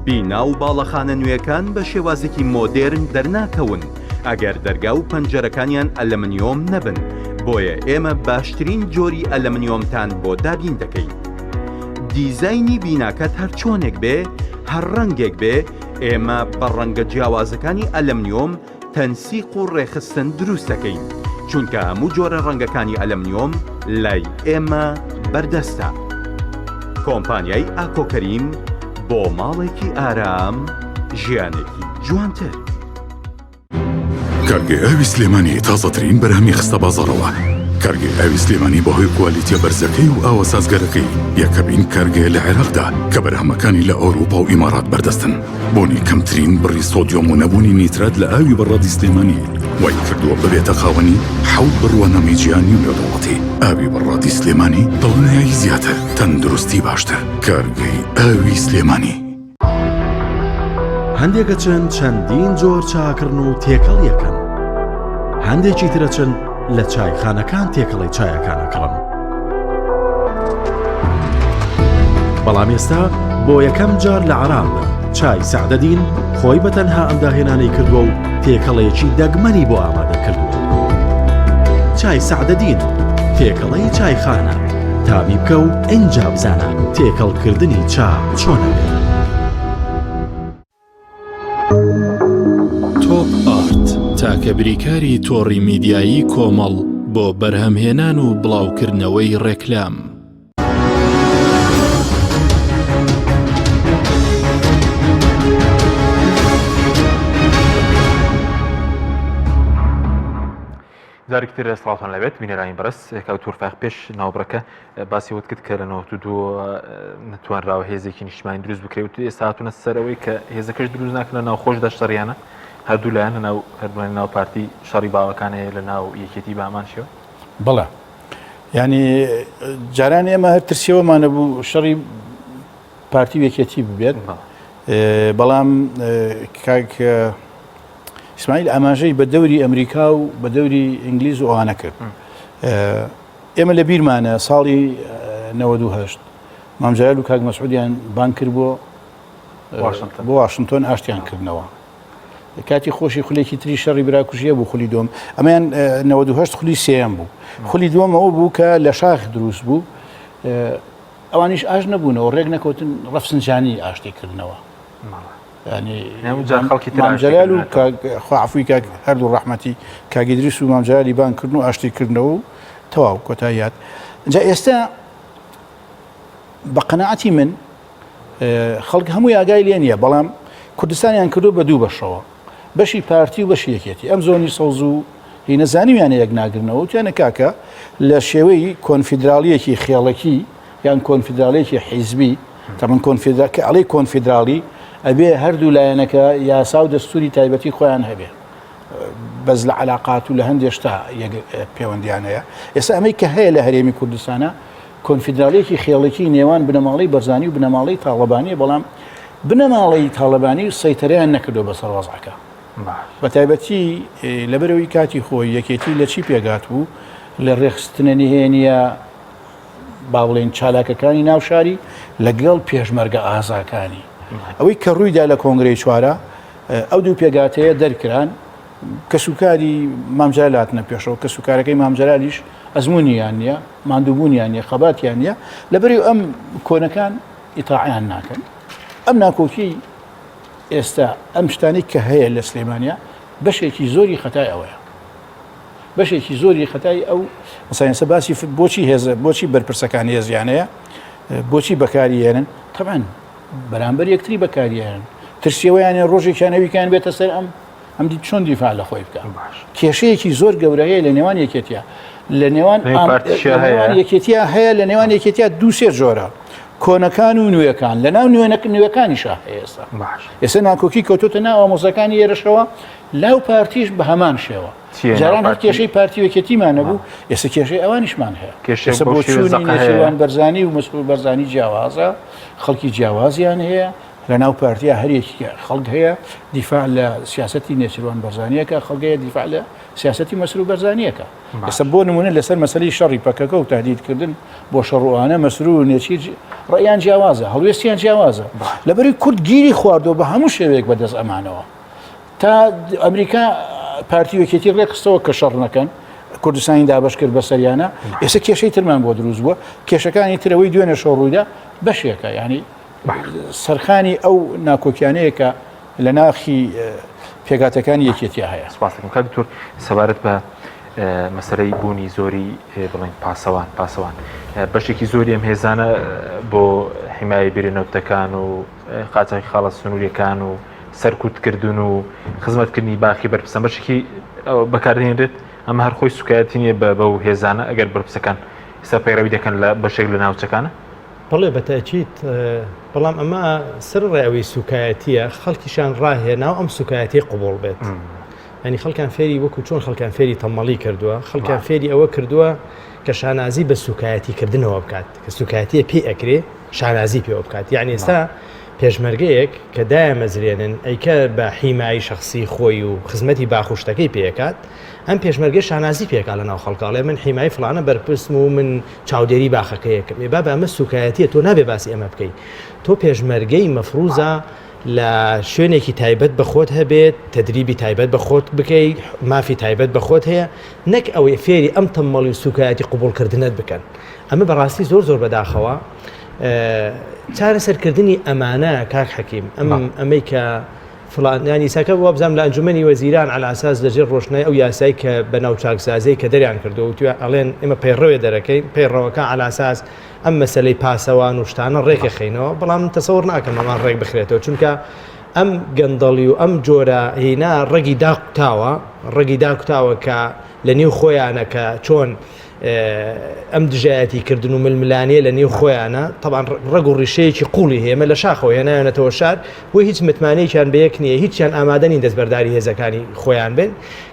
بینا و باڵەخانە نوێکان بە شێوازێکی مۆدێرن دەرناکەون ئەگەر دەرگا و پەنجەرەکانیان ئەلەمنیۆم نەبن، بۆیە ئێمە باشترین جۆری ئەلەمنیۆمتان بۆ دابین دەکەین. دیزاینی بیناکەت هەر چۆنێک بێ، هەر ڕەنگێک بێ، ئێمە بە ڕەنگە جیاوازەکانی ئەلەمنیۆم تەنسیق و ڕێکخستن دروست دەکەین، چونکە هەموو جۆرە ڕەنگەکانی ئەلەمنیۆم لای ئێمە بەردەستە. کۆمپانیای ئاکۆ کەریم بۆ ماڵێکی ئارام ژیانێکی جوانتر. کارگەی ئاوی سلێمانی تازەترین بەرهەمی خستە بازاڕەوە. کارگەی ئاوی سلێمانی بەهۆی کوالیتیە بەرزەکەی و ئاوە سازگارەکەی یەکەمین کارگەیە لە عێراقدا کە بەرهەمەکانی لە ئەوروپا و ئیمارات بەردەستن. بۆنی کەمترین بڕی سۆدیۆم و نەبوونی نیترات لە ئاوی بەڕادی سلێمانی وای کردووە ببێتە خاوەنی حەوت بڕوانامەی جیهانی و نێودەوڵەتی. ئاوی بەڕادی سلێمانی دڵنیایی زیاتر، تەندروستی باشتر. کارگەی ئاوی سلێمانی. هەندێک ئەچن چەندین جۆر چا ئەکڕن و تێکەڵی ئەکەن، هەندێکی تر ئەچن لە چایخانەکان تێکەڵەی چایەکان ئەکڕن. بەڵام ئێستا بۆ یەکەم جار لە عێراقدا چای سەعدەدین خۆی بە تەنها ئەم داهێنانەی کردووە و تێکەڵەیەکی دەگمەنی بۆ ئامادە کردووە. چای سەعدەدین تێکەڵەی چایخانە تامی بکە و ئینجا بزانە تێکەڵکردنی چا چۆنە بێت. تۆپ ئارت تاکە بریکاری تۆڕی میدیایی کۆمەڵ بۆ بەرهەمهێنان و بڵاوکردنەوەی ڕێکلام. جارێکی تر سڵاوتان لەبێت بینەرانی بەڕێز کاک دکتۆر فایق پێش ناوبڕەکە باسی وت کرد کە لە 92 نەتوانراوە هێزێکی نیشتمانی دروست بکرێت و ئێستا هاتوونە سەرەوەی کە هێزەکەش دروست ناکەن لە ناوخۆشدا شەڕیانە هەردوو لایەن لە ناو هەردووان ناو پارتی شەڕی باوەکان هەیە لە ناو یەکێتی بە هەمان شێوە بەڵێ یعنی جاران ئێمە هەر ترسیەوەمانە بوو شەڕی پارتی و یەکێتی ببێت بەڵام کاک ئیسماعیل ئاماژەی بە دەوری ئەمریکا و بە دەوری ئینگلیز و ئەوانە کرد ئێمە لە بیرمانە ساڵی 1970 مام جەلال و کاک مەسعودیان بانگ کرد بۆ بۆ واشنتۆن ئاشتیان کردنەوە. کاتی خۆشی خولێکی تری شەڕی براکوژیە بوو خولی دووەم ئەمەیان 98 خولی سێیەم بوو خولی دووەم ئەوە بوو کە لە شاخ دروست بوو ئەوانیش ئاش نەبوونەوە ڕێک نەکەوتن ڕەفسنجانی ئاشتی کردنەوە مام جەلال و خوا عەفوی کاک هەردوو ڕەحمەتی کاک ئیدریس و مام جەلالی بانگ کردن و ئاشتی کردنەوە و تەواو کۆتایی هات جا ئێستا بە قەناعەتی من خەڵک هەمووی ئاگای لێ نییە بەڵام کوردستانیان کردو بە دوو بەشەوە بەشی پارتی و بەشی یەکێتی ئەم زۆنی سەوز و هینە زانیویانە یەک ناگرنەوە وتیانە کاکە لە شێوەی کۆنفیدراڵیەکی خێڵەکی یان کۆنفیدراڵیەکی حیزبی تەمەن کۆنفیدرا کە ئەڵێی کۆنفیدراڵی ئەبێ هەردوو لایەنەکە یاسا و دەستوری تایبەتی خۆیان هەبێ بەس لە علاقات و لە هەندێک شتا پەیوەندیان هەیە ئێستا ئەمەی کە هەیە لە هەرێمی کوردستانە کۆنفیدراڵیەکی خێڵەکی نێوان بنەماڵەی بەرزانی و بنەماڵەی تاڵەبانیە بەڵام بنەماڵەی تاڵەبانی سەیتەرەیان نەکردو بەسەر وەزعەکە بە تایبەتی لەبەرەوەی کاتی خۆی یەکێتی لە چی پێگات بوو لە ڕێخستنە نهێنیە با بڵێین چالاکەکانی ناو شاری لەگەڵ پێشمەرگە ئازاکانی ئەوەی کە ڕوویدا لە کۆنگرەی چوارە ئەو دوو پێگاتەیە دەرکران کەسوکاری مامجلال هاتنە پێشەوە کەسوکارەکەی مامجلالیش ئەزمونیان نییە ماندووبوونیان نیە خەباتیان نییە لەبەری ئەم کۆنەکان ئیتاعیان ناکەن ئەم ناکۆکی ئێستا ئەم شتانی کە هەیە لە سلێمانیا بەشێکی زۆری خەتای ئەوەیە بەشێکی زۆری خەتای ئەو ساینسە باسی بۆچی هێزە بۆچی بەرپرسەکان هێزیانەیە بۆچی بەکاریێنن تەبعەن بەرامبەر یەکتری بەکاریێنن ترسیەوەیانە ڕۆژێکیان ئەویکان بێتە سەر ئەم ئەم دی چۆن دیفاع لە خۆی بکە باش کێشەیەکی زۆر گەورە هەیە لە نێوان یەکێتیا لە نێوان یەکێتیا هەیە لە نێوان یەکێتیا دووسێ جۆرە کۆنەکان و نوێەکان لە ناو نوێنەک نوێەکانیشا هەیە ئێستا ئێستا ناکۆکی کەوتۆتە ناو ئامۆزەکانی ئێرەشەوە لاو پارتیش بە هەمان شێوە. جاران هەر کێشەی پارتی و یەکێتیمان نەبوو، ئێستا کێشەی ئەوانیشمان هەیە. ئێستا بۆچوونی نێچیروان بەرزانی و مەسرور بەرزانی جیاوازە، خەڵکی جیاوازیان هەیە، لە ناو پارتیا هەر یەکێک خەڵک هەیە دیفاع لە سیاسەتی نێچیروان بەرزانیەکە، خەڵک هەیە دیفاع لە سیاسەتی مەسرور بەرزانیەکە. ئێستا بۆ نمونە لەسەر مەسەلەی شەڕی پەکەکە و تهدیدکردن بۆ شەڕ و ئانە مەسرور و نێچیر ڕەئیان جیاوازە، هەڵوێستیان جیاوازە. لەبەرئەوەی کورد گیری خواردووە بە هەموو شێوەیەک بەدەست ئەمانەوە. تا ئەمریکا پارتی یەکێتی ڕێکخستەوە کە شەڕ نەکەن کوردستانی دابش کرد بەسەریانە ئێستا کێشەی ترمان بۆ دروست بووە کێشەکانی ترەوەی دوێنێ شەو ڕوویدا بەشێکە ینی سەرخانی ئەو ناکۆکیانەیە کە لە ناخی پێکاتەکانی یەکێتیا هەیە سپاسەکەم کاک دکتۆر سەبارەت بە مەسەرەی بوونی زۆری بڵین پاسەوان پاسەوان بەشێکی زۆری ئەم هێزانە بۆ حیمای بیرنەوتەکان و قاچاخی خاڵە سنووریەکان و سەرکوتکردن و خزمەتکردنی باخی بەرپرسان بەشێکی بەکاردێنرێت ئەمە هەر خۆی سوکایەتی نییە بە بەو هێزانە ئەگەر بەرپرسەکان ئێستا پەیڕەوی دەکەن لە بەشێک لە ناوچەکانە؟ بەڵێ بە تەئکید، بەڵام ئەمە سەرەڕای ئەوەی سوکایەتییە خەڵکیشیان ڕاهێناو ئەم سوکایەتیەی قبوڵ بێت. یانی خەڵکان فێری وەکو چۆن خەڵکان فێری تەمەڵی کردووە خەڵکان فێری ئەوە کردووە کە شانازی بە سوکایەتی کردنەوە بکات کە سوکایەتیە پێی ئەکرێ شانازی پێوە بکات یعنی ئێستا پێشمەرگەیەک کە دایەمەزرێنن ئەیکە بە حیمایی شخصی خۆی و خزمەتی باخوشتەکەی پێکات ئەم پێشمەرگە شانازی پێکا لە ناو خەڵکاڵێ من حیمای فلانە بەرپرسم و من چاودێری باخەکەیەکم ێ بابە ئەمە سوکایەتیە تۆ نابێ باسی ئەمە بکەی تۆ پێشمەرگەی مەفروزە لە شوێنێکی تایبەت بە خۆت هەبێت تەدریبی تایبەت بە خۆت بکەی مافی تایبەت بە خۆت هەیە نەک ئەوەی فێری ئەم تەمەڵی و سوکایەتی قوبوڵکردنت بکەن ئەمە بەڕاستی زۆر زۆر بەداخەوە چارەسەرکردنی ئەمانە کاک حەکیم ئەم ئەمەی کە فلان یانی ساکە وابزانام لە ئەنجومەنی وەزیران عەلا ئەساس لەژێر ڕۆشنای ئەو یاسای کە بە ناو چاکسازیی کە دەریان کردو وتویان ئەڵێن ئێمە پەیڕەوێ دەرەکەین پەیڕەوەکە عەلا ئەساس ئەم مەسەلەی پاسەوان و شتانە ڕێکەخەینەوە بەڵام من تەسەوڕ ناکەم ئەمان ڕێک بخرێتەوە چونکە ئەم گەندەڵی و ئەم جۆرە هینا ڕەگی داکوتاوە ڕەگی داکوتاوە کە لە نێو خۆیانە کە چۆن ئەم دژایەتی کردن و ململانێ لە نێو خۆیانە تەبان ڕەگ و ڕیشەیەکی قوڵی هەیە ئێمە لە شاخەوە هێنایانەتەوە شار بۆ هیچ متمانەیەکیان بە یەک نییە هیچیان ئامادە نین دەستبەرداری هێزەکانی خۆیان بن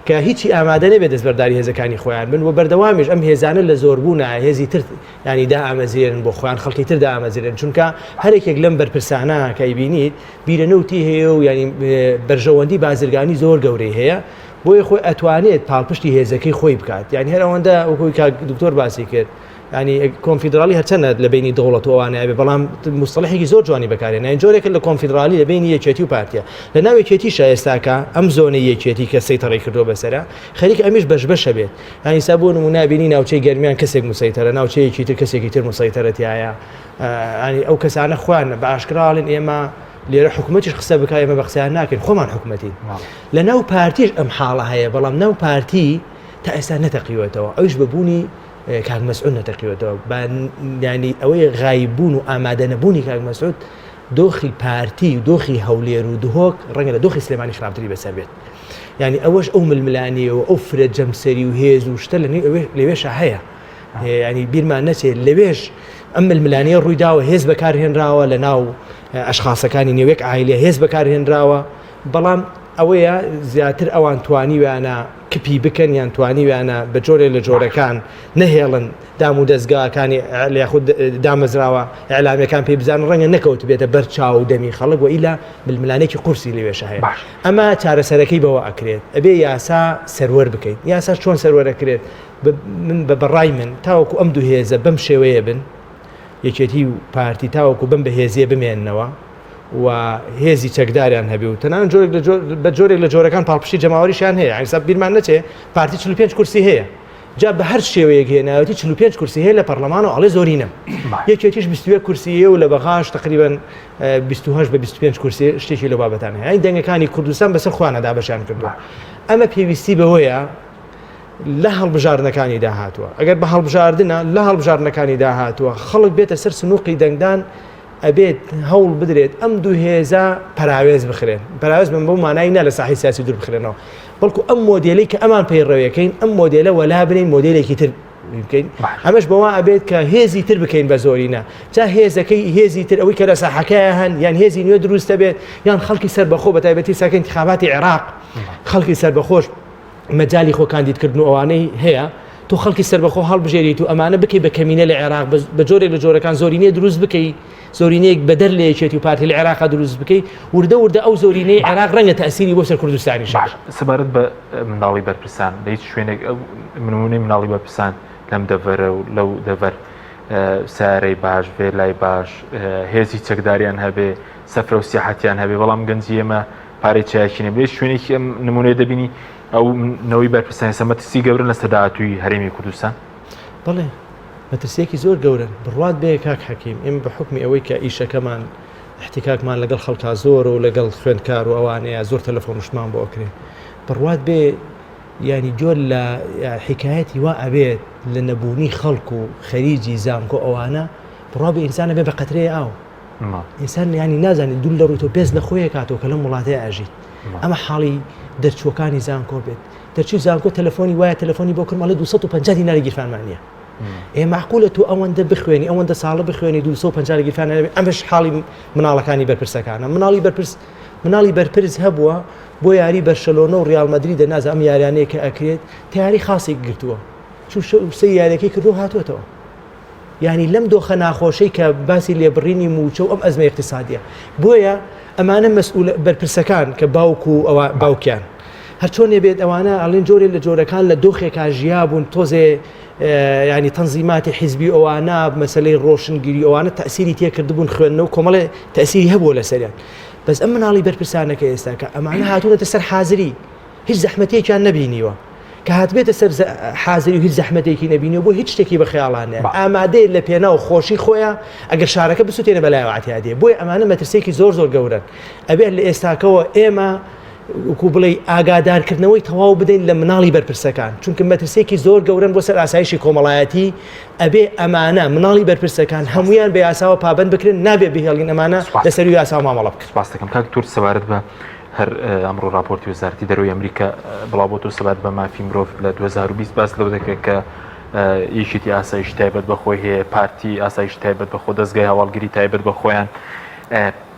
کە هیچی ئامادە نەبێت دەستبەرداری هێزەکانی خۆیان بن و بەردەوامیش ئەم هێزانە لە زۆربوونە هێزی تر ینی دائامەزرێنن بۆ خۆیان خەڵکی تر دامەزرێن چونکە هەرێکێک لەم بەرپرسانە کە ئەیبینیت بیرە نەوتی هەیە و ینی بەرژەوەندی بازرگانی زۆر گەورەی هەیە بۆیە خۆی ئەتوانێت پاڵپشتی هێزەکەی خۆی بکات یعنی هەر ئەوەندە وەکوی کاک دکتۆر باسی کرد. ینی کۆنفیدرالی هەرچەنە لە بینی دەوڵەت و ئەوانە ئەبێ بەڵام مستەڵحێکی زۆر جوانی بەکارێن یان جۆرێکە لە کۆنفیدرالی لە بینی یەکێتی و پارتیە لە ناو یەکێتیشە ئێستاکە ئەم زۆنەی یەکێتی کە سەیتەڕی کردووە بەسەرە خەریک ئەمیش بەش بەشە بێت یانی سا بۆ نمونە بینی ناوچەی گەرمیان کەسێک مسەیتەرە ناوچەیەکی تر کەسێکی تر مسەیتەرە تایە ینی ئەو کەسانە خۆیان بە ئاشکراڵن ئێمە لێرە حکوومەتیش قسە بکە ئێمە بە قسەیان ناکەین خۆمان حکوومەتی لە ناو پارتیش ئەم حاڵە هەیە بەڵام ناو پارتی تا ئێستا نەتەقیوەتەوە ئەوش بە بوونی کاک مەسعود نەتەقیوەتەوە بە ینی ئەوەی غایببوون و ئامادەنەبوونی کاک مەسعود دۆخی پارتی و دۆخی هەولێر و دهۆک ڕەنگە لە دۆخی سلێمانی خراپتری بەسەر بێت یعنی ئەوەش ئەو ململانیە و ئەو فرە جەمسەری و هێز و شتە لە لەوێشە هەیە ینی بیرمان نەچێت لەوێش ئەم ململانیە ڕوویداوە هێز بەکارهێنراوە لە ناو ئەشخاصەکانی نێوێک ئایلە هێز بەکارهێنراوە بەڵام ئەوەیە زیاتر ئەوان توانیویانە کپی بکەن یان توانیویانە بە جۆرێ لە جۆرەکان نەهێڵن دام و دەزگاکانی یاخود دامەزراوە ئیعلامیەکان پێی بزانن ڕەنگە نەکەوتبێتە بەر چاو و دەمی خەڵک و ئیلا ململانێکی قورسی لەوێشە هەیە باش. ئەمە چارەسەرەکەی بەوە ئەکرێت ئەبێ یاسا سەروەر بکەین یاساش چۆن سەروەر ئەکرێت من بە بەڕای من تاوەکو ئەم دوو هێزە بەم شێوەیە بن یەکێتی و پارتی تاوەکو بەم بەهێزیە بمێننەوە و هێزی چەکداریان هەبێ و تەنان جۆرێک لە جۆر بە جۆرێک لە جۆرەکان پاڵپشتی جەماوەریشیان هەیە ئەسا بیرمان نەچێ پارتی 45 کورسی هەیە جا بە هەر شێوەیەک هێناوێتی 45 کورسی هەیە لە پەرلەمان و ئەڵێ زۆرینەم یەکێتیش 21 کورسی هەیە و لە بەغاش تقریبا 28 بە 25 کورسی شتێکی لەو بابەتانە هەیە دەنگەکانی کوردستان بەسەر خۆیانە دابەشیان کردووە ئەمە پێویستی بەوەیە لە هەڵبژاردنەکانی داهاتوە ئەگەر بە هەڵبژاردنە لە هەڵبژاردنەکانی داهاتوە خەڵک بێتە سەر سنووقی دەنگدان ئەبێت هەوڵ بدرێت ئەم دوو هێزە پەراوێز بخرێن پەراوێز بن بەو مانای نا لە ساحی سیاسی دوور بخرێنەوە بەڵکو ئەم مۆدێلی کە ئەمان پەیڕەویەکەین ئەم مۆدێلە وەلا بنین مۆدێلێکی تر بکەین ئەمەش بەوە ئەبێت کە هێزی تر بکەین بە زۆرینە جا هێزەکەی هێزی تر ئەوەی کە لە ساحەکەی هەن یان هێزی نوێ دروستە بێت یان خەڵکی سەربەخۆ بە تایبەتی ساکە انتخاباتی عێراق خەڵکی سەربەخۆش مەجالی خۆ کاندیدکردن و ئەوانەی هەیە تۆ خەڵکی سەربەخۆ هەڵبژێریت و ئەمانە بکەی بە کەمینە لە عێراق بە جۆرێک لە جۆرەکان زۆرینەیە دروست بکەی زۆرینەیەک بەدەر لە یەکێتی و پارتی لە عێراقا دروست بکەی وردە وردە ئەو زۆرینەی عێراق ڕەنگە تەسیری بۆ سەر کوردستانیش باش سەبارەت بە منداڵی بەرپرسان لە هیچ شوێنێک ئەو نمونەی مناڵی بەرپرسان لەم دەڤەرە و لەو دەڤەر سارەی باش ڤێلای باش هێزی چەکداریان هەبێ سەفرە و سیاحەتیان هەبێ بەڵام گەنجی ئێمە پارەی چایەکی نەبێ شوێنێکی ئەم نمونەیە دەبینی ئەو نەوەی بەرپرسانی سە مەترسی گەورن لەسەر داهاتووی هەرێمی کوردستان؟ بەڵێ مەترسیەکی زۆر گەورن بڕوات بێ کاک حەکیم ئێمە بە حوکمی ئەوەی کە ئیشەکەمان احتکاکمان لەگەڵ خەڵکا زۆرە و لەگەڵ خوێندکار و ئەوانەیە زۆر تەلەفۆن شتمان بۆ ئەکرێ بڕوات بێ ینی جۆر لە حکایەتی وا ئەبێت لە نەبوونی خەڵک و خەریجی زانکۆ ئەوانە بڕوا بە ئینسانە بێ بە قەترەیە ئاو ئینسان ینی نازانێت دوور لە ڕووی تۆ پێست لە خۆیە کاتەوە کە لەم وڵاتەیە ئەژیت ئەمە حاڵی دەرچووەکانی زانکۆ بێت دەرچووی زانکۆ تەلەفۆنی وایە تەلەفۆنی بۆ کردم ئەڵێ 250 دیناری گیرفانمان نییە ئێ معقولە تۆ ئەوەندە بخوێنی ئەوەندە ساڵە بخوێنی 250 لە گیرفان نەبێ ئەمەش حاڵی مناڵەکانی بەرپرسەکانە مناڵی بەرپرس مناڵی بەرپرس هەبووە بۆ یاری بەرشەلۆنە و ڕیال مەدریدە نازانم ئەم یاریانەیە کە ئەکرێت تیاری خاصێک گرتووە چوو سێ یاریەکەی کردو هاتووەتەوە یانی لەم دۆخە ناخۆشەی کە باسی لێبڕینی مووچە و ئەم ئەزمە ئیقتیسادیە بۆیە ئەمانە مەسئول بەرپرسەکان کە باوک و ئەوە باوکیان هەرچۆنێ بێت ئەوانە ئەڵێن جۆرێ لە جۆرەکان لە دۆخێکا ژیابوون تۆزێ ینی تەنزیماتی حیزبی ئەوانە مەسلەی ڕۆشنگیری ئەوانە تەسیری تێکردبوون خوێندنەوە کۆمەڵێ تەسیری هەبووە لەسەریان بەس ئەم مناڵی بەرپرسانەکە ئێستاکە ئەمانە هاتوونەتە سەر حازری هیچ زەحمەتێکیان نەبینیوە کە هاتبێتە سەر حازری و هیچ زەحمەتێکی نەبینیوە بۆ هیچ شتێکی بە خەیاڵان نایە ئامادەیە لە پێناو خۆشی خۆیان ئەگەر شارەکە بسوتێنە بەلایەوە عەتیادیە بۆیە ئەمانە مەترسیەکی زۆر زۆر گەورەن ئەبێت لە ئێستاکەوە ئێمە وەکو بڵێ ئاگادارکردنەوەی تەواو بدەین لە مناڵی بەرپرسەکان چونکە مەترسیەکی زۆر گەورەن بۆ سەر ئاسایشی کۆمەڵایەتی ئەبێ ئەمانە مناڵی بەرپرسەکان هەمویان بە یاساوە پابند بکرێن نابێ بهێڵین ئەمانە لەسەر یاسا مامەڵە بکەن سپاس دەکەم کاک تورک سەبارەت بە هەر ئەمڕۆ راپۆرتی وەزارەتی دەرەوەی ئەمریکا بڵاوبۆتەوە سەبارەت بە مافی مرۆڤ لە 2020 باس لەوە دەکرێت کە یەکێتی ئاسایش تایبەت بە خۆی هەیە پارتی ئاسایش تایبەت بە خۆ دەستگای هەواڵگری تایبەت بە خۆیان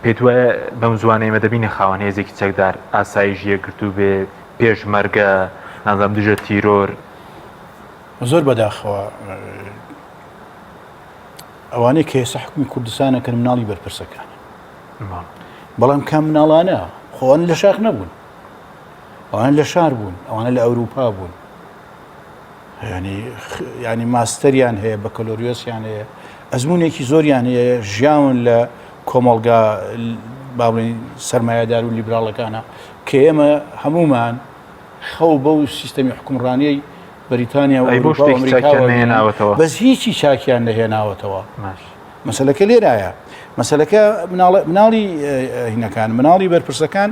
پێت وایە بەم زوانە ئێمە دەبینە خاوەن هێزێکی چەکدار ئاسایش یەکگرتوو بێ پێشمەرگە نازانم دژە تیرۆر زۆر بەداخەوە ئەوانەی کە ئێستا حکومی کوردستانەکەن مناڵی بەرپرسەکان بەڵام کام مناڵانە خۆوان لە شاخ نەبوون ئەوان لە شار بوون ئەوانە لە ئەوروپا بوون. ینی ینی ماستەریان هەیە بەکەلۆریۆسیان هەیە ئەزمونێکی زۆریان هەیە ژیاون لە کۆمەڵگا با بڵێین سەرمایەدار و لیبراڵەکانە کە ئێمە هەمومان خەو بەو سیستەمی حکومڕانیەی بەریتانیا و ئەی بۆ ئەوروپا و شتێکی ئەمریکاوە چاکیان بینن نەهێناوەتەوە؟ بەس هیچی چاکیان نەهێناوەتەوە باش. مەسەلەکە لێرایە مەسەلەکە مناڵ مناڵی هینەکان مناڵی بەرپرسەکان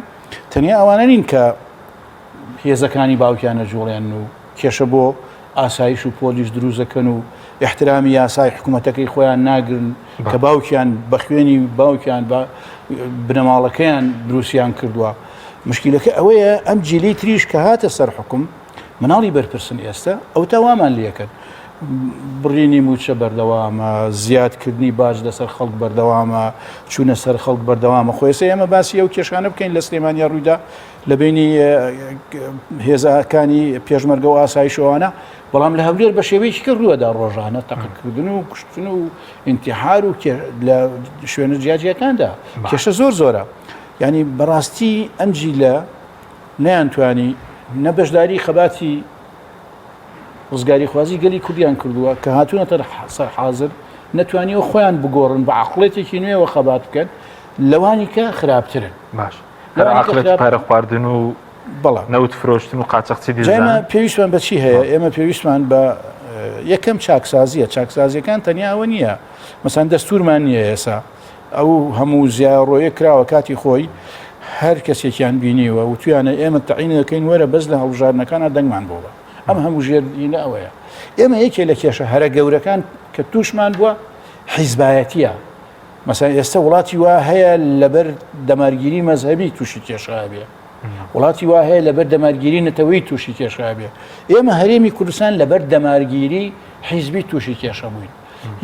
تەنیا ئەوانە نین کە هێزەکانی باوکیان ئەجوڵێنن و کێشە بۆ ئاسایش و پۆلیس دروست دەکەن و ئیحترامی یاسای حکوومەتەکەی خۆیان ناگرن کە باوکیان بە خوێنی باوکیان بە بنەماڵەکەیان دروستیان کردووە. مشکیلەکە ئەوەیە ئەم جیلی تریش کە هاتە سەر حکوم مناڵی بەرپرسن ئێستا ئەو تا وامان لەکەن بڕینی موچە بەردەوامە زیادکردنی باج لەسەر خەڵک بەردەوامە چوونە سەر خەڵک بەردەوامە خۆێسە ئێمە باسی ئەو کێشانە بکەین لە سلێمانیا ڕوویدا لە بینی هێزەکانی پێشمەرگە و ئاسایش ئەوانە بەڵام لە هەولێر بە شێوەیەکی کە ڕووەدا ڕۆژانە تەقەکردن و کوشتن و ئینتیحار و لە شوێنە جیاجیەکاندا کێشە زۆر زۆرە ینی بەڕاستی ئەم جیلە نەیانتوانی نە بەشداری خەباتی ڕزگاریخوازی گەلی کوردیان کردووە کە هاتوونەتە سەر حاضر نەتوانیەوە خۆیان بگۆڕن بە عقلێتێکی نوێوە خەبات بکەن لەوانی کە خراپترن باش هەر عەقڵێتی پارە خواردن و بەڵێ نەوت فرۆشتن و قاچاخچی جا ئێمە دیزان پێویستمان بە چی هەیە ئێمە پێویستمان بە یەکەم چاکسازیە چاکسازیەکان تەنیا ئەوە نییە مەسەن دەستورمان نییە ئێسا ئەو هەموو زیاڕۆیە کراوە کاتی خۆی هەر کەسێکیان بینیوە وتویانە ئێمە تەعین دەکەین وەرە بەس لە هەڵبژاردنەکانە دەنگمان بۆ بە ئەم هەموو ژێردینە ئەوەیە ئێمە یەکێ لە کێشە هەرە گەورەکان کە تووشمان بووە حیزبایەتیە مەسەن ئێستا وڵاتی وا هەیە لەبەر دەمارگیری مەزهەبی تووشی کێشە بێ وڵاتی وا هەیە لەبەر دەمارگیری نەتەوەی تووشی کێشە بێ ئێمە هەرێمی کوردستان لەبەر دەمارگیری حیزبی تووشی کێشە بووین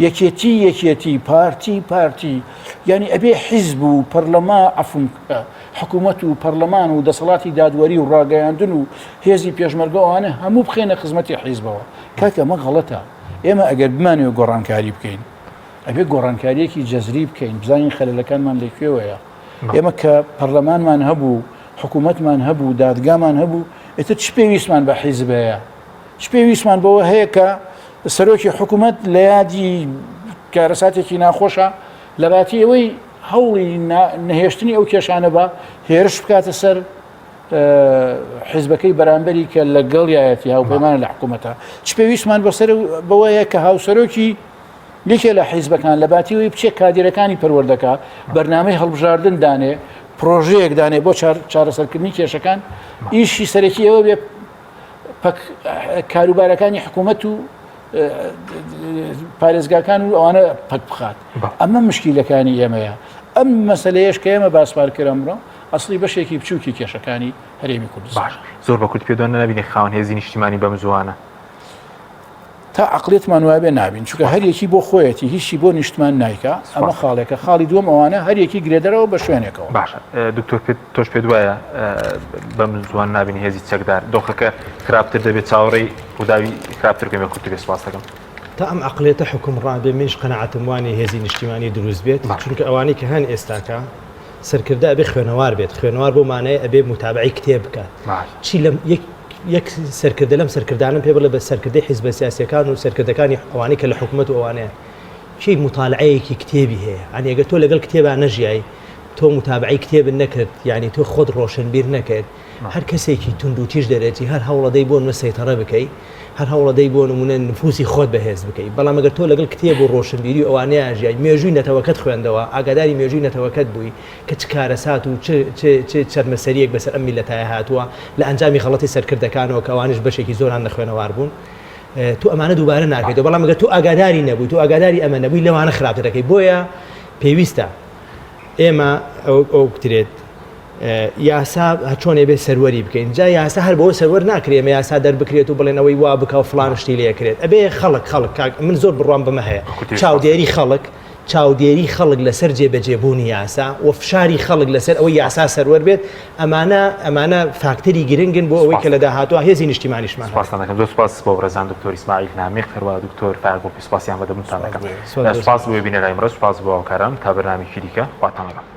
یەکێتی یەکێتی پارتی پارتی یعنی ئەبێ حیزب و پەرلەما عفم حکوومەت و پەرلەمان و دەسەڵاتی دادوەری و ڕاگەیاندن و هێزی پێشمەرگەوانە هەموو بخێنە خزمەتی حیزبەوە کاکە ئەمە غەڵەتە ئێمە ئەگەر بمانەوێ گۆڕانکاری بکەین ئەبێ گۆڕانکارییەکی جەزری بکەین، بزانین خەلەلەکانمان لە کوێوەیە. ئێمە کە پەرلەمانمان هەبوو، حکوومەتمان هەبوو، دادگامان هەبوو، ئیتر چ پێویستمان بە حیزب هەیە؟ چ پێویستمان بەوە هەیە کە سەرۆکی حکوومەت لە یادی کارەساتێکی ناخۆشە لە باتی ئەوەی هەوڵی نەهێشتنی ئەو کێشانە بە هێرش بکاتە سەر حیزبەکەی بەرامبەری کە لەگەڵیایەتی هاوپەیمانە لە حکوومەتە چ پێویستمان بەسەر بەوەیە کە هاوسەرۆکی یەکێ لە حیزبەکان لە باتی ئەوەی بچێ کادیرەکانی پەروەردەکا، بەرنامەی هەڵبژاردن دانێ، پرۆژەیەک دانێ بۆ چارەسەرکردنی کێشەکان، ئیشی سەرەکی ئەوە بێ پەک کاروبارەکانی حکوومەت و پارێزگاکان و ئەوانە پەک بخات. ئەمە مشکیلەکانی ئێمەیە. ئەم مەسەلەیەش کە ئێمە باسمان کرد ئەمڕۆ ئەسڵی بەشێکی بچووکی کێشەکانی هەرێمی کوردستان. باش زۆر بە کورت پێدوان نابینێ خاوەن هێزی نیشتیمانی بەم زووانە. تا عەقڵیەتمان وابێ نابین چونکە هەریەکی بۆ خۆیەتی هیچی بۆ نیشتمان نایکا ئەمە خاڵێکە خاڵی دووەم ئەوانە هەریەکی گرێدەرەوە بە شوێنێکەوە. باشە دکتۆر پێت تۆش پێت وایە بەم زووان نابین هێزی چەکدار دۆخەکە خراپتر دەبێت چاوەڕێی ڕووداوی خراپتر بکەین بە کورتی بێ سوپاس دەکەم. تا ئەم عەقڵیەتە حوکمڕان بێ منیش قەناعەتم وانیە هێزی نیشتیمانی دروست بێت چونکە ئەوانەی کە هەن ئێستاکە سەرکردە ئەبێ خوێنەوار بێت خوێنەوار بەو مانایە ئەبێ موتابعەی کتێب بکات چی لەم یەک یەک سەرکردە لەم سەرکردانم پێ بڵێ بە سەرکردەی حیزبە سیاسیەکان و سەرکردەکانی ئەوانەی کە لە حکوومەت و ئەوانەیە کێ مطالعەیەکی کتێبی هەیە ئەنی ئەگەر تۆ لەگەڵ کتێبا نەژیای تۆ متابعەی کتێبت نەکرد یعنی تۆ خۆت ڕۆشنبیر نەکرد هەر کەسێکی توندوتیژ دەرەچی هەر هەوڵەدەی بۆ نمە سەیتەڕە بکەی هەر هەوڵەدەی بۆ نمونە نفوسی خۆت بەهێز بکەی بەڵام ئەگەر تۆ لەگەڵ کتێب و ڕۆشنبیری و ئەوانەیان ژیای مێژووی نەتەوەکەت خوێندەوە ئاگاداری مێژووی نەتەوەکەت بووی کە چ کارەسات و چ چ چ چەرمەسەرییەک بەسەر ئەم میللەتایە هاتووە لە ئەنجامی غەڵەتی سەرکردەکانەوە کە ئەوانیش بەشێکی زۆران نەخوێنەوار بوون تۆ ئەمانە دووبارە ناکەیتەوە بەڵام ئەگەر تۆ ئاگاداری نەبووی تۆ ئاگاداری ئەمە نەبووی لەوانە خراپتر دەکەی بۆیە پێویستە ئێمە ئەو بکرێت یاسا چۆن ئەبێ سەروەری بکەین جا یاسا هەر بەوە سەروەر ناکرێ ئێمە یاسا دەربکرێت و بڵێن ئەوەی وا بکە و فڵان شتی لێکرێت ئەبێ خەڵک خەڵک کاک من زۆر بڕوام بەمە هەیە چاودێری خەڵک چاودێری خەڵک لەسەر جێبەجێبوونی یاسا و فشاری خەڵک لەسەر ئەوەی یاسا سەروەر بێت ئەمانە ئەمانە فاکتەری گرنگن بۆ ئەوەی کە لە داهاتووە هێزی نیشتیمانیشمان هەبێت. سوپاستان دەکەم زۆر سوپاس بۆ بەڕێزان دکتۆر ئیسماعیل نامیق هەروەها دکتۆر فایەق گوڵپی سوپاسیان بە دەبوونتان دەکەم سوپاس بۆ بینەرانی بەڕێز سوپاس بۆ هاوکارانم تا بەرنامەیەکی دیکە خواتان لەگەڵ.